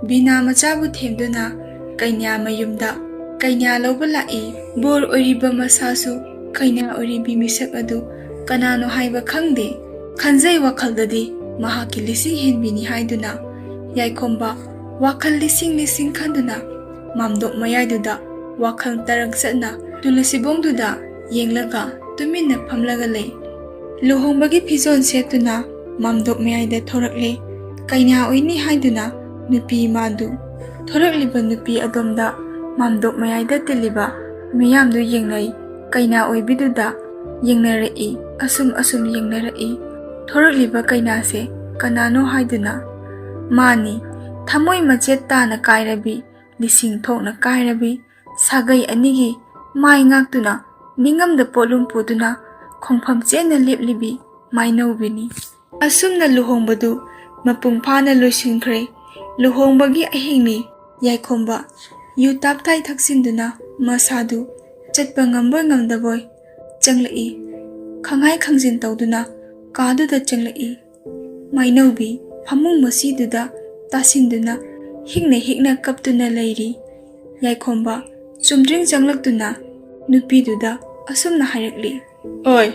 ꯕꯤꯅꯥ ꯃꯆꯥꯕꯨ ꯊꯦꯝꯗꯨꯅ ꯀꯩꯅ꯭ꯌꯥ ꯃꯌꯨꯝꯗ ꯀꯩꯅ꯭ꯌꯥ ꯂꯧꯕ ꯂꯥꯛꯏ꯫ ꯕꯣꯔ ꯑꯣꯏꯔꯤꯕ ꯃꯁꯥꯁꯨ ꯀꯩꯅ꯭ꯌꯥ ꯑꯣꯏꯔꯤꯕꯤ ꯃꯤꯁꯛ ꯑꯗꯨ ꯀꯅꯥꯅꯣ ꯍꯥꯏꯕ ꯈꯪꯗꯦ꯫ ꯈꯟꯖꯩ ꯋꯥꯈꯜꯗꯗꯤ ꯃꯍꯥꯛꯀꯤ ꯂꯤꯁꯤꯡ ꯍꯦꯟꯕꯤꯅꯤ ꯍꯥꯏꯗꯨꯅ꯫ ꯌꯥꯏꯈꯣꯝꯕ ꯋꯥꯈꯜ ꯂꯤꯁꯤꯡ ꯂꯤꯁꯤꯡ ꯈꯟꯗꯨꯅ ꯃꯥꯝꯗꯣꯞ ꯃꯌꯥꯏꯗꯨꯗ ꯋꯥꯈꯜ ꯇꯔꯪ ꯆꯠꯅ ꯇꯨꯂꯁꯤꯕꯣꯡꯗꯨꯗ ꯌꯦꯡꯂꯒ ꯇꯨꯃꯤꯟꯅ ꯐꯝꯂꯒ ꯂꯩ꯫ ꯂꯨꯍꯣꯡꯕꯒꯤ ꯐꯤꯖꯣꯜ ꯁꯦꯠꯇꯨꯅ ꯃꯥꯝꯗꯣꯞ ꯃꯌꯥꯏꯗ ꯊꯣꯔꯛꯂꯦ꯫ ꯀꯩꯅ꯭ꯌꯥ ꯑꯣꯏꯅꯤ ꯍꯥꯏꯗꯨꯅ ꯅꯨꯄꯤ ꯃꯥꯗꯨ꯫ ꯊꯣꯔꯛꯂꯤꯕ ꯅꯨꯄꯤ ꯑꯗꯣꯝꯗ ꯃꯥꯝꯗꯣꯞ ꯃꯌꯥꯏꯗ ꯇꯤꯜꯂꯤꯕ ꯃꯤꯌꯥꯝꯗꯨ ꯌꯦꯡꯅꯩ꯫ ꯀꯩꯅ꯭ꯌꯥ ꯑꯣꯏꯕꯤꯗꯨꯗ ꯌꯦꯡꯅꯔꯛꯏ꯫ ꯑꯁꯨꯝ ꯑꯁꯨꯝ ꯌꯦꯡꯅꯔꯛꯏ꯫ ꯊꯣꯔꯛꯂꯤꯕ ꯀꯩꯅ꯭ꯌꯥꯁꯦ ꯀꯅꯥꯅꯣ ꯍꯥꯏꯗꯨꯅ꯫ ꯃꯥꯅꯤ, ꯊꯃꯣꯏ ꯃꯆꯦꯠ ꯇꯥꯅ ꯀꯥꯏꯔꯕꯤ, ꯂꯤꯁꯤꯡ ꯊꯣꯛꯅ ꯀꯥꯏꯔꯕꯤ ꯁꯥꯒꯩ ꯑꯅꯤꯒꯤ ꯃꯥꯏ ꯉꯥꯛꯇꯨꯅ ꯅꯤꯡꯉꯝꯗ ꯄꯣꯠꯂꯨꯝ ꯄꯨꯗꯨꯅ ꯈꯣꯡꯐꯝ ꯆꯦꯠꯅ ꯂꯦꯞꯂꯤꯕꯤ ꯃꯥꯏꯅꯧꯕꯤꯅꯤ꯫ ꯑꯁꯨꯝꯅ ꯂꯨꯍꯣꯡꯕꯗꯨ ꯃꯄꯨꯡ ꯐꯥꯅ ꯂꯣꯏꯁꯤꯟꯈ꯭ꯔꯦ꯫ ꯂꯨꯍꯣꯡꯕꯒꯤ ꯑꯍꯤꯡꯅꯤ꯫ ꯌꯥꯏꯈꯣꯝꯕ ꯌꯨ ꯇꯥꯞꯇꯥꯏ ꯊꯛꯆꯤꯟꯗꯨꯅ ꯃꯁꯥꯗꯨ ꯆꯠꯄ ꯉꯝꯕꯣꯏ ꯉꯝꯗꯕꯣꯏ ꯆꯪꯂꯛꯏ꯫ ꯈꯪꯍꯥꯏ ꯈꯪꯖꯤꯟ ꯇꯧꯗꯨꯅ ꯀꯥꯗꯨꯗ ꯆꯪꯂꯛꯏ꯫ ꯃꯥꯏꯅꯧꯕꯤ ꯐꯃꯨꯡ ꯃꯁꯤꯗꯨꯗ ꯇꯥꯁꯤꯟꯗꯨꯅ ꯍꯤꯛꯅ ꯍꯤꯛꯅ ꯀꯞꯇꯨꯅ ꯂꯩꯔꯤ꯫ ꯌꯥꯏꯈꯣꯝꯕ ꯆꯨꯝꯗ꯭ꯔꯤꯡ ꯆꯪꯂꯛꯇꯨꯅ ꯅꯨꯄꯤꯗꯨꯗ ꯑꯁꯨꯝꯅ ꯍꯥꯏꯔꯛꯂꯤ꯫ ꯑꯣꯏ,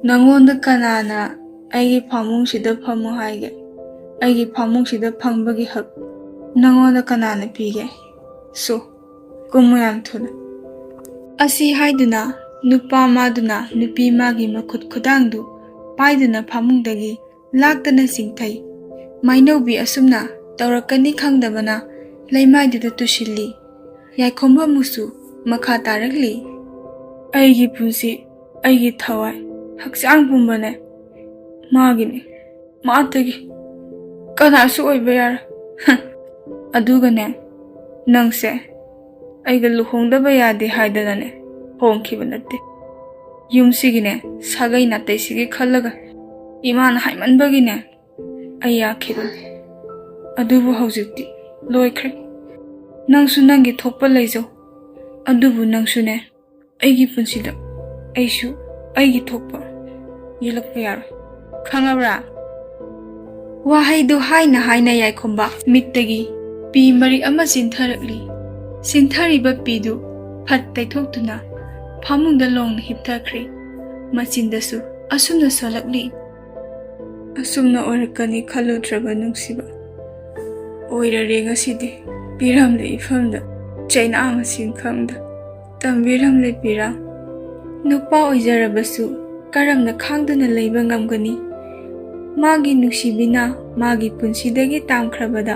ꯅꯪꯉꯣꯟꯗ ꯀꯅꯥꯅ ꯑꯩꯒꯤ ꯐꯃꯨꯡꯁꯤꯗ ꯐꯝꯃꯨ ꯍꯥꯏꯒꯦ? ꯑꯩꯒꯤ ꯐꯃꯨꯡꯁꯤꯗ ꯐꯝꯕꯒꯤ ꯍꯛ ꯅꯪꯉꯣꯟꯗ ꯀꯅꯥꯅ ꯄꯤꯒꯦ? ꯁꯨ, ꯀꯨꯝꯃꯨ ꯌꯥꯝ ꯊꯨꯅ꯫ ꯑꯁꯤ ꯍꯥꯏꯗꯨꯅ ꯅꯨꯄꯥ ꯃꯥꯗꯨꯅ ꯅꯨꯄꯤ ꯃꯥꯒꯤ ꯃꯈꯨꯠ ꯈꯨꯗꯥꯡꯗꯨ ꯄꯥꯏꯗꯨꯅ ꯐꯃꯨꯡꯗꯒꯤ ꯂꯥꯛꯇꯅ ꯆꯤꯡꯊꯩ꯫ ꯃꯥꯏꯅꯧꯕꯤ ꯑꯁꯨꯝꯅ ꯇꯧꯔꯛꯀꯅꯤ ꯈꯪꯗꯕꯅ ꯂꯩꯃꯥꯏꯗꯨꯗ ꯇꯨꯁꯤꯜꯂꯤ꯫ ꯌꯥꯏꯈꯣꯝꯕ ꯃꯨꯁꯨ ꯃꯈꯥ ꯇꯥꯔꯛꯂꯤ꯫ ꯑꯩꯒꯤ ꯄꯨꯟꯁꯤ, ꯑꯩꯒꯤ ꯊꯋꯥꯏ, ꯍꯛꯆꯥꯡ ꯄꯨꯝꯕꯅꯦ ꯃꯥꯒꯤꯅꯦ꯫ ꯃꯥꯇꯒꯤ ꯀꯅꯥꯁꯨ ꯑꯣꯏꯕ ꯌꯥꯔꯣꯏ꯫ ꯑꯗꯨꯒꯅꯦ, ꯅꯪꯁꯦ ꯑꯩꯒ ꯂꯨꯍꯣꯡꯗꯕ ꯌꯥꯗꯦ ꯍꯥꯏꯗꯅꯅꯦ ꯍꯣꯡꯈꯤꯕ ꯅꯠꯇꯦ꯫ ꯌꯨꯝꯁꯤꯒꯤꯅꯦ ꯁꯥꯒꯩ ꯅꯥꯇꯩꯁꯤꯒꯤ ꯈꯜꯂꯒ ꯏꯃꯥꯅ ꯍꯥꯏꯃꯟꯕꯒꯤꯅꯦ ꯑꯩ ꯌꯥꯈꯤꯕꯅꯦ꯫ ꯑꯗꯨꯕꯨ ꯍꯧꯖꯤꯛꯇꯤ ꯂꯣꯏꯈ꯭ꯔꯦ꯫ ꯅꯪꯁꯨ ꯅꯪꯒꯤ ꯊꯣꯛꯄ ꯂꯩꯖꯧ, ꯑꯗꯨꯕꯨ ꯅꯪꯁꯨꯅꯦ, ꯑꯩꯒꯤ ꯄꯨꯟꯁꯤꯗ ꯑꯩꯁꯨ ꯑꯩꯒꯤ ꯊꯣꯛꯄ ꯌꯦꯜꯂꯛꯄ ꯌꯥꯔꯣꯏ, ꯈꯪꯉꯕ꯭ꯔꯥ?" ꯋꯥꯍꯩꯗꯨ ꯍꯥꯏꯅ ꯍꯥꯏꯅ ꯌꯥꯏꯈꯣꯝꯕ ꯃꯤꯠꯇꯒꯤ ꯄꯤ ꯃꯔꯤꯛ ꯑꯃ ꯆꯤꯟꯊꯔꯛꯂꯤ꯫ ꯆꯤꯟꯊꯔꯤꯕ ꯄꯤꯗꯨ ꯐꯠ ꯇꯩꯊꯣꯛꯇꯨꯅ ꯐꯃꯨꯡꯗ ꯂꯣꯡꯅ ꯍꯤꯞꯊꯈ꯭ꯔꯦ꯫ ꯃꯆꯤꯟꯗꯁꯨ ꯑꯁꯨꯝꯅ ꯁꯣꯜꯂꯛꯂꯤ꯫ "ꯑꯁꯨꯝꯅ ꯑꯣꯏꯔꯛꯀꯅꯤ ꯈꯜꯂꯨꯗ꯭ꯔꯕ ꯅꯨꯡꯁꯤꯕ꯫ ꯑꯣꯏꯔꯔꯦ ꯉꯁꯤꯗꯤ ꯄꯤꯔꯝꯂꯦ ꯏꯐꯝꯗ, ꯆꯩꯅꯥ ꯃꯁꯤꯡ ꯈꯪꯗ ꯇꯝꯕꯤꯔꯝꯂꯦ ꯄꯤꯔꯥꯡ꯫ ꯅꯨꯄꯥ ꯑꯣꯏꯖꯔꯕꯁꯨ ꯀꯔꯝꯅ ꯈꯥꯡꯗꯨꯅ ꯂꯩꯕ ꯉꯝꯒꯅꯤ? ꯃꯥꯒꯤ ꯅꯨꯡꯁꯤꯕꯤꯅ ꯃꯥꯒꯤ ꯄꯨꯟꯁꯤꯗꯒꯤ ꯇꯥꯝꯈ꯭ꯔꯕꯗ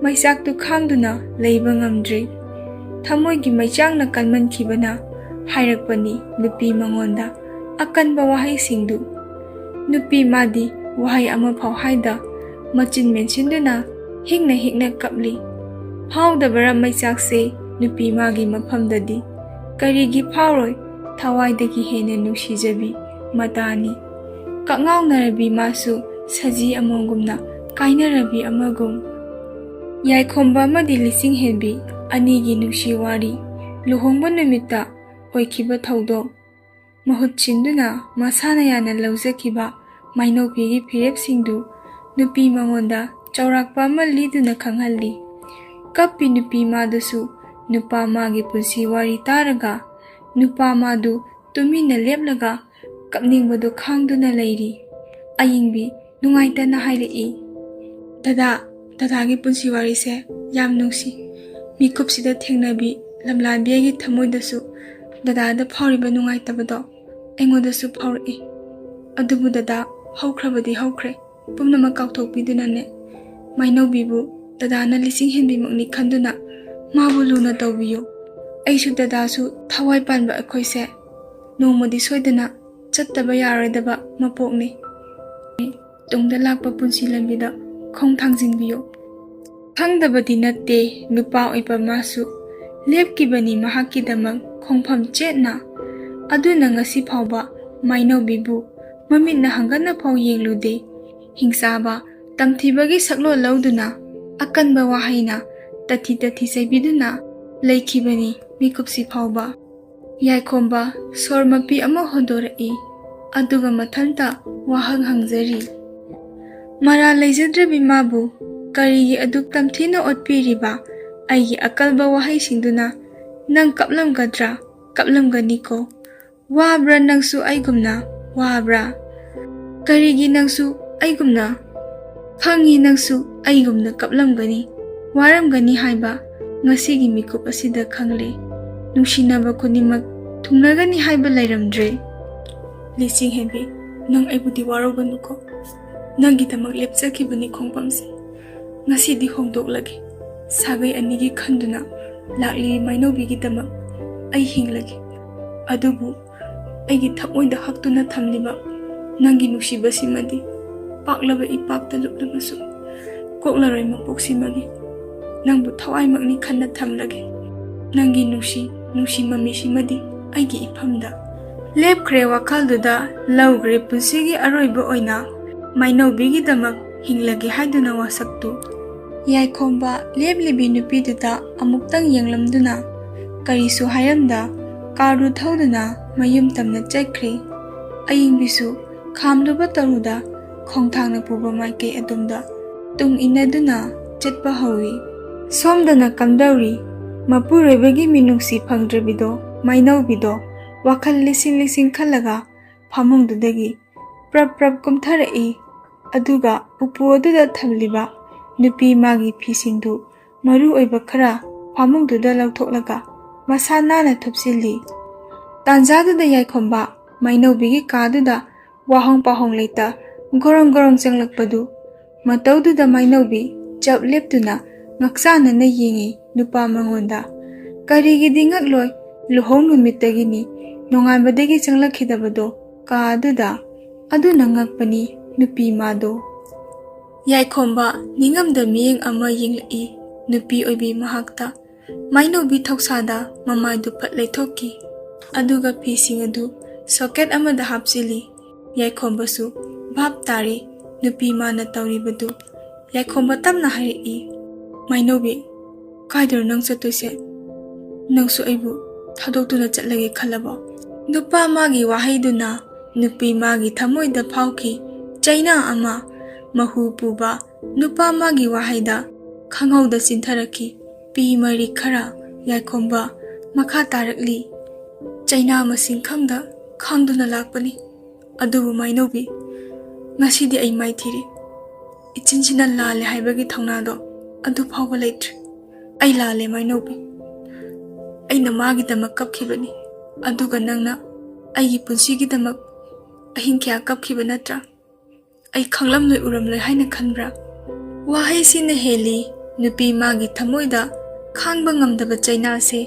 ꯃꯩꯆꯥꯛꯇꯨ ꯈꯥꯡꯗꯨꯅ ꯂꯩꯕ ꯉꯝꯗ꯭ꯔꯦ꯫ ꯊꯃꯣꯏꯒꯤ ꯃꯩꯆꯥꯛꯅ ꯀꯟꯃꯟꯈꯤꯕꯅ ꯍꯥꯏꯔꯛꯄꯅꯤ ꯅꯨꯄꯤ ꯃꯉꯣꯟꯗ ꯑꯀꯟꯕ ꯋꯥꯍꯩꯁꯤꯡꯗꯨ꯫ ꯅꯨꯄꯤ ꯃꯥꯗꯤ ꯋꯥꯍꯩ ꯑꯃꯐꯥꯎ ꯍꯥꯏꯗ ꯃꯆꯤꯟ ꯃꯦꯟꯁꯤꯟꯗꯨꯅ ꯍꯤꯛꯅ ꯍꯤꯛꯅ ꯀꯞꯂꯤ꯫ ꯐꯥꯎꯗꯕꯔꯥ ꯃꯩꯆꯥꯛꯁꯦ ꯅꯨꯄꯤ ꯃꯥꯒꯤ ꯃꯐꯝꯗꯗꯤ? ꯀꯔꯤꯒꯤ ꯐꯥꯎꯔꯣꯏ? ꯊꯋꯥꯏꯗꯒꯤ ꯍꯦꯟꯅ ꯅꯨꯡꯁꯤꯖꯕꯤ ꯃꯇꯥꯅꯤ꯫ ꯀꯛꯉꯥꯎꯅꯔꯕꯤ ꯃꯥꯁꯨ ꯁꯖꯤ ꯑꯃꯣꯝꯒꯨꯝꯅ ꯀꯥꯏꯅꯔꯕꯤ ꯑꯃꯒꯨꯝ꯫ ꯌꯥꯏꯈꯣꯝꯕ ꯑꯃꯗꯤ ꯂꯤꯁꯤꯡ ꯍꯦꯟꯕꯤ ꯑꯅꯤꯒꯤ ꯅꯨꯡꯁꯤ ꯋꯥꯔꯤ, ꯂꯨꯍꯣꯡꯕ ꯅꯨꯃꯤꯠꯇ ꯑꯣꯏꯈꯤꯕ ꯊꯧꯗꯣꯛ ꯃꯍꯨꯠ ꯁꯤꯟꯗꯨꯅ ꯃꯁꯥꯅ ꯌꯥꯅ ꯂꯧꯖꯈꯤꯕ ꯃꯥꯏꯅꯧꯕꯤꯒꯤ ꯐꯤꯔꯦꯞꯁꯤꯡꯗꯨ ꯅꯨꯄꯤ ꯃꯉꯣꯟꯗ ꯆꯥꯎꯔꯥꯛꯄ ꯑꯃ ꯂꯤꯗꯨꯅ ꯈꯪꯍꯜꯂꯤ꯫ ꯀꯞꯄꯤ ꯅꯨꯄꯤ ꯃꯥꯗꯨꯁꯨ ꯅꯨꯄꯥ ꯃꯥꯒꯤ ꯄꯨꯟꯁꯤ ꯋꯥꯔꯤ ꯇꯥꯔꯒ ꯅꯨꯄꯥ ꯃꯥꯗꯨ ꯇꯨꯃꯤꯟꯅ ꯂꯦꯞꯂꯒ ꯀꯞꯅꯤꯡꯕꯗꯨ ꯈꯥꯡꯗꯨꯅ ꯂꯩꯔꯤ꯫ ꯑꯌꯤꯡꯕꯤ ꯅꯨꯡꯉꯥꯏꯇꯅ ꯍꯥꯏꯔꯛꯏ, "ꯗꯗꯥ, ꯗꯗꯥꯒꯤ ꯄꯨꯟꯁꯤ ꯋꯥꯔꯤꯁꯦ ꯌꯥꯝ ꯅꯨꯡꯁꯤ꯫ ꯃꯤꯀꯨꯞꯁꯤꯗ ꯊꯦꯡꯅꯕꯤ ꯂꯝꯂꯥꯟꯕꯤ ꯑꯩꯒꯤ ꯊꯃꯣꯏꯗꯁꯨ ꯗꯗꯥꯗ ꯐꯥꯎꯔꯤꯕ ꯅꯨꯡꯉꯥꯏꯇꯕꯗꯣ ꯑꯩꯉꯣꯟꯗꯁꯨ ꯐꯥꯎꯔꯛꯏ꯫ ꯑꯗꯨꯕꯨ ꯗꯗꯥ, ꯍꯧꯈ꯭ꯔꯕꯗꯤ ꯍꯧꯈ꯭ꯔꯦ꯫ ꯄꯨꯝꯅꯃꯛ ꯀꯥꯎꯊꯣꯛꯄꯤꯗꯨꯅꯅꯦ, ꯃꯥꯏꯅꯧꯕꯤꯕꯨ ꯗꯗꯥꯅ ꯂꯤꯁꯤꯡ ꯍꯦꯟꯕꯤꯃꯛꯅꯤ ꯈꯟꯗꯨꯅ ꯃꯥꯕꯨ ꯂꯨꯅ ꯇꯧꯕꯤꯌꯨ꯫ ꯑꯩꯁꯨ ꯗꯗꯥꯁꯨ ꯊꯋꯥꯏ ꯄꯥꯟꯕ ꯑꯩꯈꯣꯏꯁꯦ ꯅꯣꯡꯃꯗꯤ ꯁꯣꯏꯗꯅ ꯆꯠꯇꯕ ꯌꯥꯔꯣꯏꯗꯕ ꯃꯄꯣꯛꯅꯤ꯫ ꯇꯨꯡꯗ ꯂꯥꯛꯄ ꯄꯨꯟꯁꯤ ꯂꯝꯕꯤꯗ ꯈꯣꯡ ꯊꯥꯡꯖꯤꯟꯕꯤꯌꯨ"꯫ ꯈꯪꯗꯕꯗꯤ ꯅꯠꯇꯦ, ꯅꯨꯄꯥ ꯑꯣꯏꯕ ꯃꯥꯁꯨ ꯂꯦꯞꯈꯤꯕꯅꯤ ꯃꯍꯥꯛꯀꯤꯗꯃꯛ ꯈꯣꯡꯐꯝ ꯆꯦꯠꯅ꯫ ꯑꯗꯨꯅ ꯉꯁꯤ ꯐꯥꯎꯕ ꯃꯥꯏꯅꯧꯕꯤꯕꯨ ꯃꯃꯤꯠꯅ ꯍꯪꯒꯠꯅ ꯐꯥꯎ ꯌꯦꯡꯂꯨꯗꯦ꯫ ꯍꯤꯡꯆꯥꯕ, ꯇꯝꯊꯤꯕꯒꯤ ꯁꯛꯂꯣꯟ ꯂꯧꯗꯨꯅ ꯑꯀꯟꯕ ꯋꯥꯍꯩꯅ ꯇꯊꯤ ꯇꯊꯤ ꯆꯩꯕꯤꯗꯨꯅ ꯂꯩꯈꯤꯕꯅꯤ ꯃꯤꯀꯨꯞꯁꯤ ꯐꯥꯎꯕ꯫ ꯌꯥꯏꯈꯣꯝꯕ ꯁꯣꯔ ꯃꯄꯤ ꯑꯃ ꯍꯣꯟꯗꯣꯔꯛꯏ, ꯑꯗꯨꯒ ꯃꯊꯟꯇ ꯋꯥꯍꯪ ꯍꯪꯖꯔꯤ꯫ ꯃꯔꯥꯜ ꯂꯩꯖꯗ꯭ꯔꯕꯤ ꯃꯥꯕꯨ ꯀꯔꯤꯒꯤ ꯑꯗꯨꯛ ꯇꯝꯊꯤꯅ ꯑꯣꯠꯄꯤꯔꯤꯕ? ꯑꯩꯒꯤ ꯑꯀꯜꯕ ꯋꯥꯍꯩꯁꯤꯡꯗꯨꯅ ꯅꯪ ꯀꯞꯂꯝꯒꯗ꯭ꯔꯥ? ꯀꯞꯂꯝꯒꯅꯤꯀꯣ꯫ ꯋꯥꯕ꯭ꯔꯥ ꯅꯪꯁꯨ ꯑꯩꯒꯨꯝꯅ? ꯋꯥꯕ꯭ꯔꯥ? ꯀꯔꯤꯒꯤ ꯅꯪꯁꯨ ꯑꯩꯒꯨꯝꯅ? ꯈꯪꯉꯤ ꯅꯪꯁꯨ ꯑꯩꯒꯨꯝꯅ ꯀꯞꯂꯝꯒꯅꯤ, ꯋꯥꯔꯝꯒꯅꯤ ꯍꯥꯏꯕ ꯉꯁꯤꯒꯤ ꯃꯤꯀꯨꯞ ꯑꯁꯤꯗ ꯈꯪꯂꯦ꯫ ꯅꯨꯡꯁꯤꯅꯕ ꯈꯨꯗꯤꯡꯃꯛ ꯊꯨꯡꯅꯒꯅꯤ ꯍꯥꯏꯕ ꯂꯩꯔꯝꯗ꯭ꯔꯦ꯫ ꯂꯤꯁꯤꯡ ꯍꯦꯟꯕꯤ, ꯅꯪ ꯑꯩꯕꯨꯗꯤ ꯋꯥꯔꯧꯒꯅꯨꯀꯣ꯫ ꯅꯪꯒꯤꯗꯃꯛ ꯂꯦꯞꯆꯈꯤꯕꯅꯤ ꯈꯣꯡꯐꯝꯁꯦ꯫ ꯉꯁꯤꯗꯤ ꯍꯣꯡꯗꯣꯛꯂꯒꯦ꯫ ꯁꯥꯒꯩ ꯑꯅꯤꯒꯤ ꯈꯟꯗꯨꯅ ꯂꯥꯛꯂꯤꯕꯤ ꯃꯥꯏꯅꯧꯕꯤꯒꯤꯗꯃꯛ ꯑꯩ ꯍꯤꯡꯂꯒꯦ꯫ ꯑꯗꯨꯕꯨ ꯑꯩꯒꯤ ꯊꯃꯣꯏꯗ ꯍꯛꯇꯨꯅ ꯊꯝꯂꯤꯕ ꯅꯪꯒꯤ ꯅꯨꯡꯁꯤꯕꯁꯤꯃꯗꯤ ꯄꯥꯛꯂꯕ ꯏꯄꯥꯛꯇ ꯂꯨꯞꯂꯕꯁꯨ ꯀꯣꯛꯂꯔꯣꯏ ꯃꯄꯣꯛꯁꯤꯃꯒꯤ꯫ ꯅꯪꯕꯨ ꯊꯋꯥꯏꯃꯛꯅꯤ ꯈꯟꯅ ꯊꯝꯂꯒꯦ꯫ ꯅꯪꯒꯤ ꯅꯨꯡꯁꯤ, ꯅꯨꯡꯁꯤ ꯃꯃꯤꯁꯤꯃꯗꯤ ꯑꯩꯒꯤ ꯏꯐꯝꯗ ꯂꯦꯞꯈ꯭ꯔꯦ ꯋꯥꯈꯜꯗꯨꯗ, ꯂꯧꯈ꯭ꯔꯦ ꯄꯨꯟꯁꯤꯒꯤ ꯑꯔꯣꯏꯕ ꯑꯣꯏꯅ ꯃꯥꯏꯅꯧꯕꯤꯒꯤꯗꯃꯛ ꯍꯤꯡꯂꯒꯦ ꯍꯥꯏꯗꯨꯅ ꯋꯥꯁꯛꯇꯨ꯫ ꯌꯥꯏꯈꯣꯝꯕ ꯂꯦꯞꯂꯤꯕꯤ ꯅꯨꯄꯤꯗꯨꯗ ꯑꯃꯨꯛꯇꯪ ꯌꯦꯡꯂꯝꯗꯨꯅ ꯀꯔꯤꯁꯨ ꯍꯥꯏꯔꯝꯗ ꯀꯥꯔꯗꯨ ꯊꯧꯗꯨꯅ ꯃꯌꯨꯝ ꯇꯝꯅ ꯆꯠꯈ꯭ꯔꯦ꯫ ꯑꯌꯤꯡꯕꯤꯁꯨ ꯈꯥꯝꯂꯨꯕ ꯇꯧꯔꯨꯗ ꯈꯣꯡꯊꯥꯡꯅ ꯄꯨꯕ ꯃꯥꯏꯀꯩ ꯑꯗꯣꯝꯗ ꯇꯨꯡ ꯏꯟꯅꯗꯨꯅ ꯆꯠꯄ ꯍꯧꯏ꯫ ꯁꯣꯝꯗꯅ ꯀꯝꯗꯧꯔꯤ? ꯃꯄꯨꯔꯣꯏꯕꯒꯤ ꯃꯤꯅꯨꯡꯁꯤ ꯐꯪꯗ꯭ꯔꯕꯤꯗꯣ, ꯃꯥꯏꯅꯧꯕꯤꯗꯣ ꯋꯥꯈꯜ ꯂꯤꯁꯤꯡ ꯂꯤꯁꯤꯡ ꯈꯜꯂꯒ ꯐꯃꯨꯡꯗꯨꯗꯒꯤ ꯄ꯭ꯔꯞ ꯄ꯭ꯔꯞ ꯀꯨꯝꯊꯔꯛꯏ꯫ ꯑꯗꯨꯒ ꯎꯄꯨ ꯑꯗꯨꯗ ꯊꯝꯂꯤꯕ ꯅꯨꯄꯤ ꯃꯥꯒꯤ ꯐꯤꯁꯤꯡꯗꯨ ꯃꯔꯨ ꯑꯣꯏꯕ ꯈꯔ ꯐꯃꯨꯡꯗꯨꯗ ꯂꯧꯊꯣꯛꯂꯒ ꯃꯁꯥ ꯅꯥꯟꯅ ꯊꯨꯞꯆꯤꯜꯂꯤ꯫ ꯇꯥꯟꯖꯥꯗꯨꯗ ꯌꯥꯏꯈꯣꯝꯕ ꯃꯥꯏꯅꯧꯕꯤꯒꯤ ꯀꯥꯗꯨꯗ ꯋꯥꯍꯣꯡ ꯄꯥꯍꯣꯡ ꯂꯩꯇ ꯒꯣꯔꯣꯡ ꯒꯣꯔꯣꯡ ꯆꯪꯂꯛꯄꯗꯨ ꯃꯇꯧꯗꯨꯗ ꯃꯥꯏꯅꯧꯕꯤ ꯆꯞ ꯂꯦꯞꯇꯨꯅ ꯉꯛꯆꯥꯅꯅ ꯌꯦꯡꯉꯤ ꯅꯨꯄꯥ ꯃꯉꯣꯟꯗ꯫ ꯀꯔꯤꯒꯤꯗꯤ ꯉꯛꯂꯣꯏ? ꯂꯨꯍꯣꯡ ꯅꯨꯃꯤꯠꯇꯒꯤꯅꯤ ꯅꯣꯡꯉꯥꯟꯕꯗꯒꯤ ꯆꯪꯂꯛꯈꯤꯗꯕꯗꯣ ꯀꯥ ꯑꯗꯨꯗ꯫ ꯑꯗꯨꯅ ꯉꯛꯄꯅꯤ ꯅꯨꯄꯤ ꯃꯥꯗꯣ꯫ ꯌꯥꯏꯈꯣꯝꯕ ꯅꯤꯡꯉꯝꯗ ꯃꯤꯠꯌꯦꯡ ꯑꯃ ꯌꯦꯡꯂꯛꯏ ꯅꯨꯄꯤ ꯑꯣꯏꯕꯤ ꯃꯍꯥꯛꯇ꯫ ꯃꯥꯏꯅꯧꯕꯤ ꯊꯧꯁꯥꯗ ꯃꯃꯥꯏꯗꯨ ꯐꯠ ꯂꯩꯊꯣꯛꯈꯤ꯫ ꯑꯗꯨꯒ ꯐꯤꯁꯤꯡ ꯑꯗꯨ ꯁꯣꯀꯦꯠ ꯑꯃꯗ ꯍꯥꯞꯆꯤꯜꯂꯤ꯫ ꯌꯥꯏꯈꯣꯝꯕꯁꯨ ꯚꯥꯞ ꯇꯥꯔꯦ ꯅꯨꯄꯤ ꯃꯥꯅ ꯇꯧꯔꯤꯕꯗꯨ꯫ ꯌꯥꯏꯈꯣꯝꯕ ꯇꯞꯅ ꯍꯥꯏꯔꯛꯏ, "ꯃꯥꯏꯅꯧꯕꯤ, ꯀꯥꯏꯗꯅꯣ ꯅꯪ ꯆꯠꯇꯣꯏꯁꯦ? ꯅꯪꯁꯨ ꯑꯩꯕꯨ ꯊꯥꯗꯣꯛꯇꯨꯅ ꯆꯠꯂꯒꯦ ꯈꯜꯂꯕꯣ?" ꯅꯨꯄꯥ ꯃꯥꯒꯤ ꯋꯥꯍꯩꯗꯨꯅ ꯅꯨꯄꯤ ꯃꯥꯒꯤ ꯊꯃꯣꯏꯗ ꯐꯥꯎꯈꯤ꯫ ꯆꯩꯅꯥ ꯑꯃ ꯃꯍꯨ ꯄꯨꯕ ꯅꯨꯄꯥ ꯃꯥꯒꯤ ꯋꯥꯍꯩꯗ ꯈꯪꯍꯧꯗ ꯆꯤꯟꯊꯔꯛꯈꯤ꯫ ꯄꯤ ꯃꯔꯤ ꯈꯔ ꯌꯥꯏꯈꯣꯝꯕ ꯃꯈꯥ ꯇꯥꯔꯛꯂꯤ꯫ "ꯆꯩꯅꯥ ꯃꯁꯤꯡ ꯈꯪꯗ ꯈꯥꯡꯗꯨꯅ ꯂꯥꯛꯄꯅꯤ꯫ ꯑꯗꯨꯕꯨ ꯃꯥꯏꯅꯧꯕꯤ, ꯉꯁꯤꯗꯤ ꯑꯩ ꯃꯥꯏꯊꯤꯔꯦ꯫ ꯏꯆꯤꯟꯁꯤꯅ ꯂꯥꯜꯂꯦ ꯍꯥꯏꯕꯒꯤ ꯊꯧꯅꯥꯗꯣ ꯑꯗꯨ ꯐꯥꯎꯕ ꯂꯩꯇ꯭ꯔꯦ꯫ ꯑꯩ ꯂꯥꯜꯂꯦ ꯃꯥꯏꯅꯧꯕꯤ꯫ ꯑꯩꯅ ꯃꯥꯒꯤꯗꯃꯛ ꯀꯞꯈꯤꯕꯅꯤ, ꯑꯗꯨꯒ ꯅꯪꯅ ꯑꯩꯒꯤ ꯄꯨꯟꯁꯤꯒꯤꯗꯃꯛ ꯑꯍꯤꯡ ꯀꯌꯥ ꯀꯞꯈꯤꯕ ꯅꯠꯇ꯭ꯔꯥ? ꯑꯩ ꯈꯪꯂꯝꯂꯣꯏ ꯎꯔꯝꯂꯣꯏ ꯍꯥꯏꯅ ꯈꯟꯕ꯭ꯔꯥ?" ꯋꯥꯍꯩꯁꯤꯅ ꯍꯦꯜꯂꯤ ꯅꯨꯄꯤ ꯃꯥꯒꯤ ꯊꯃꯣꯏꯗ ꯈꯥꯡꯕ ꯉꯝꯗꯕ ꯆꯩꯅꯥꯁꯦ꯫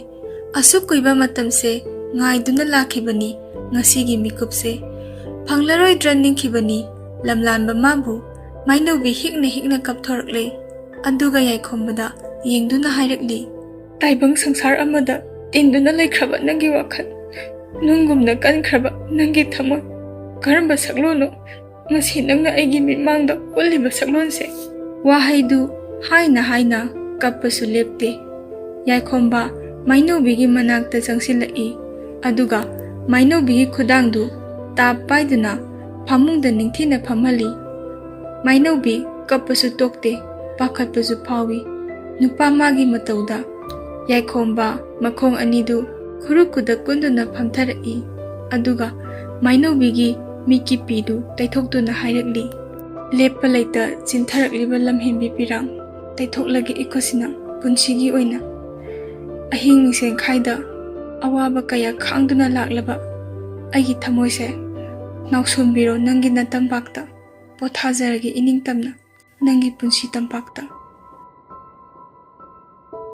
ꯑꯁꯨꯛ ꯀꯨꯏꯕ ꯃꯇꯝꯁꯦ ꯉꯥꯏꯗꯨꯅ ꯂꯥꯛꯈꯤꯕꯅꯤ꯫ ꯉꯁꯤꯒꯤ ꯃꯤꯀꯨꯞꯁꯦ ꯐꯪꯂꯔꯣꯏꯗ꯭ꯔꯥ ꯅꯤꯡꯈꯤꯕꯅꯤ꯫ ꯂꯝꯂꯥꯟꯕ ꯃꯥꯕꯨ ꯃꯥꯏꯅꯧꯕꯤ ꯍꯤꯛꯅ ꯍꯤꯛꯅ ꯀꯞꯊꯣꯔꯛꯂꯦ꯫ ꯑꯗꯨꯒ ꯌꯥꯏꯈꯣꯝꯕꯗ ꯌꯦꯡꯗꯨꯅ ꯍꯥꯏꯔꯛꯂꯤ, "ꯇꯥꯏꯕꯪ ꯁꯪꯁꯥꯔ ꯑꯃꯗ ꯇꯤꯟꯗꯨꯅ ꯂꯩꯈ꯭ꯔꯕ ꯅꯪꯒꯤ ꯋꯥꯈꯜ, ꯅꯨꯡꯒꯨꯝꯅ ꯀꯟꯈ꯭ꯔꯕ ꯅꯪꯒꯤ ꯊꯃꯣꯏ, ꯀꯔꯝꯕ ꯁꯛꯂꯣꯟꯅꯣ ꯉꯁꯤ ꯅꯪꯅ ꯑꯩꯒꯤ ꯃꯤꯠꯃꯥꯡꯗ ꯎꯠꯂꯤꯕ ꯁꯛꯂꯣꯟꯁꯦ?" ꯋꯥꯍꯩꯗꯨ ꯍꯥꯏꯅ ꯍꯥꯏꯅ ꯀꯞꯄꯁꯨ ꯂꯦꯞꯇꯦ꯫ ꯌꯥꯏꯈꯣꯝꯕ ꯃꯥꯏꯅꯧꯕꯤꯒꯤ ꯃꯅꯥꯛꯇ ꯆꯪꯁꯤꯜꯂꯛꯏ, ꯑꯗꯨꯒ ꯃꯥꯏꯅꯧꯕꯤꯒꯤ ꯈꯨꯗꯥꯡꯗꯨ ꯇꯥꯞ ꯄꯥꯏꯗꯨꯅ ꯐꯃꯨꯡꯗ ꯅꯤꯡꯊꯤꯅ ꯐꯝꯍꯜꯂꯤ꯫ ꯃꯥꯏꯅꯧꯕꯤ ꯀꯞꯄꯁꯨ ꯇꯣꯛꯇꯦ, ꯄꯥꯈꯠꯄꯁꯨ ꯐꯥꯎꯏ꯫ ꯅꯨꯄꯥ ꯃꯥꯒꯤ ꯃꯇꯧꯗ ꯌꯥꯏꯈꯣꯝꯕ ꯃꯈꯣꯡ ꯑꯅꯤꯗꯨ ꯈꯨꯔꯨ ꯈꯨꯗ ꯀꯨꯟꯗꯨꯅ ꯐꯝꯊꯔꯛꯏ, ꯑꯗꯨꯒ ꯃꯥꯏꯅꯧꯕꯤꯒꯤ ꯃꯤꯠꯀꯤ ꯄꯤꯗꯨ ꯇꯩꯊꯣꯛꯇꯨꯅ ꯍꯥꯏꯔꯛꯂꯤ, "ꯂꯦꯞꯄ ꯂꯩꯇ ꯆꯤꯟꯊꯔꯛꯂꯤꯕ ꯂꯝꯍꯦꯟꯕꯤ ꯄꯤꯔꯥꯡ ꯇꯩꯊꯣꯛꯂꯒꯦ ꯏꯈꯨꯠꯁꯤꯅ꯫ ꯄꯨꯟꯁꯤꯒꯤ ꯑꯣꯏꯅ ꯑꯍꯤꯡ ꯃꯤꯡꯁꯦꯟꯈꯥꯏꯗ ꯑꯋꯥꯕ ꯀꯌꯥ ꯈꯥꯡꯗꯨꯅ ꯂꯥꯛꯂꯕ ꯑꯩꯒꯤ ꯊꯃꯣꯏꯁꯦ ꯅꯥꯎꯁꯣꯟꯕꯤꯔꯣ ꯅꯪꯒꯤ ꯅꯇꯝꯄꯥꯛꯇ꯫ ꯄꯣꯊꯥꯖꯔꯒꯦ ꯏꯅꯤꯡꯇꯝꯅ ꯅꯪꯒꯤ ꯄꯨꯟꯁꯤ ꯇꯝꯄꯥꯛꯇ"꯫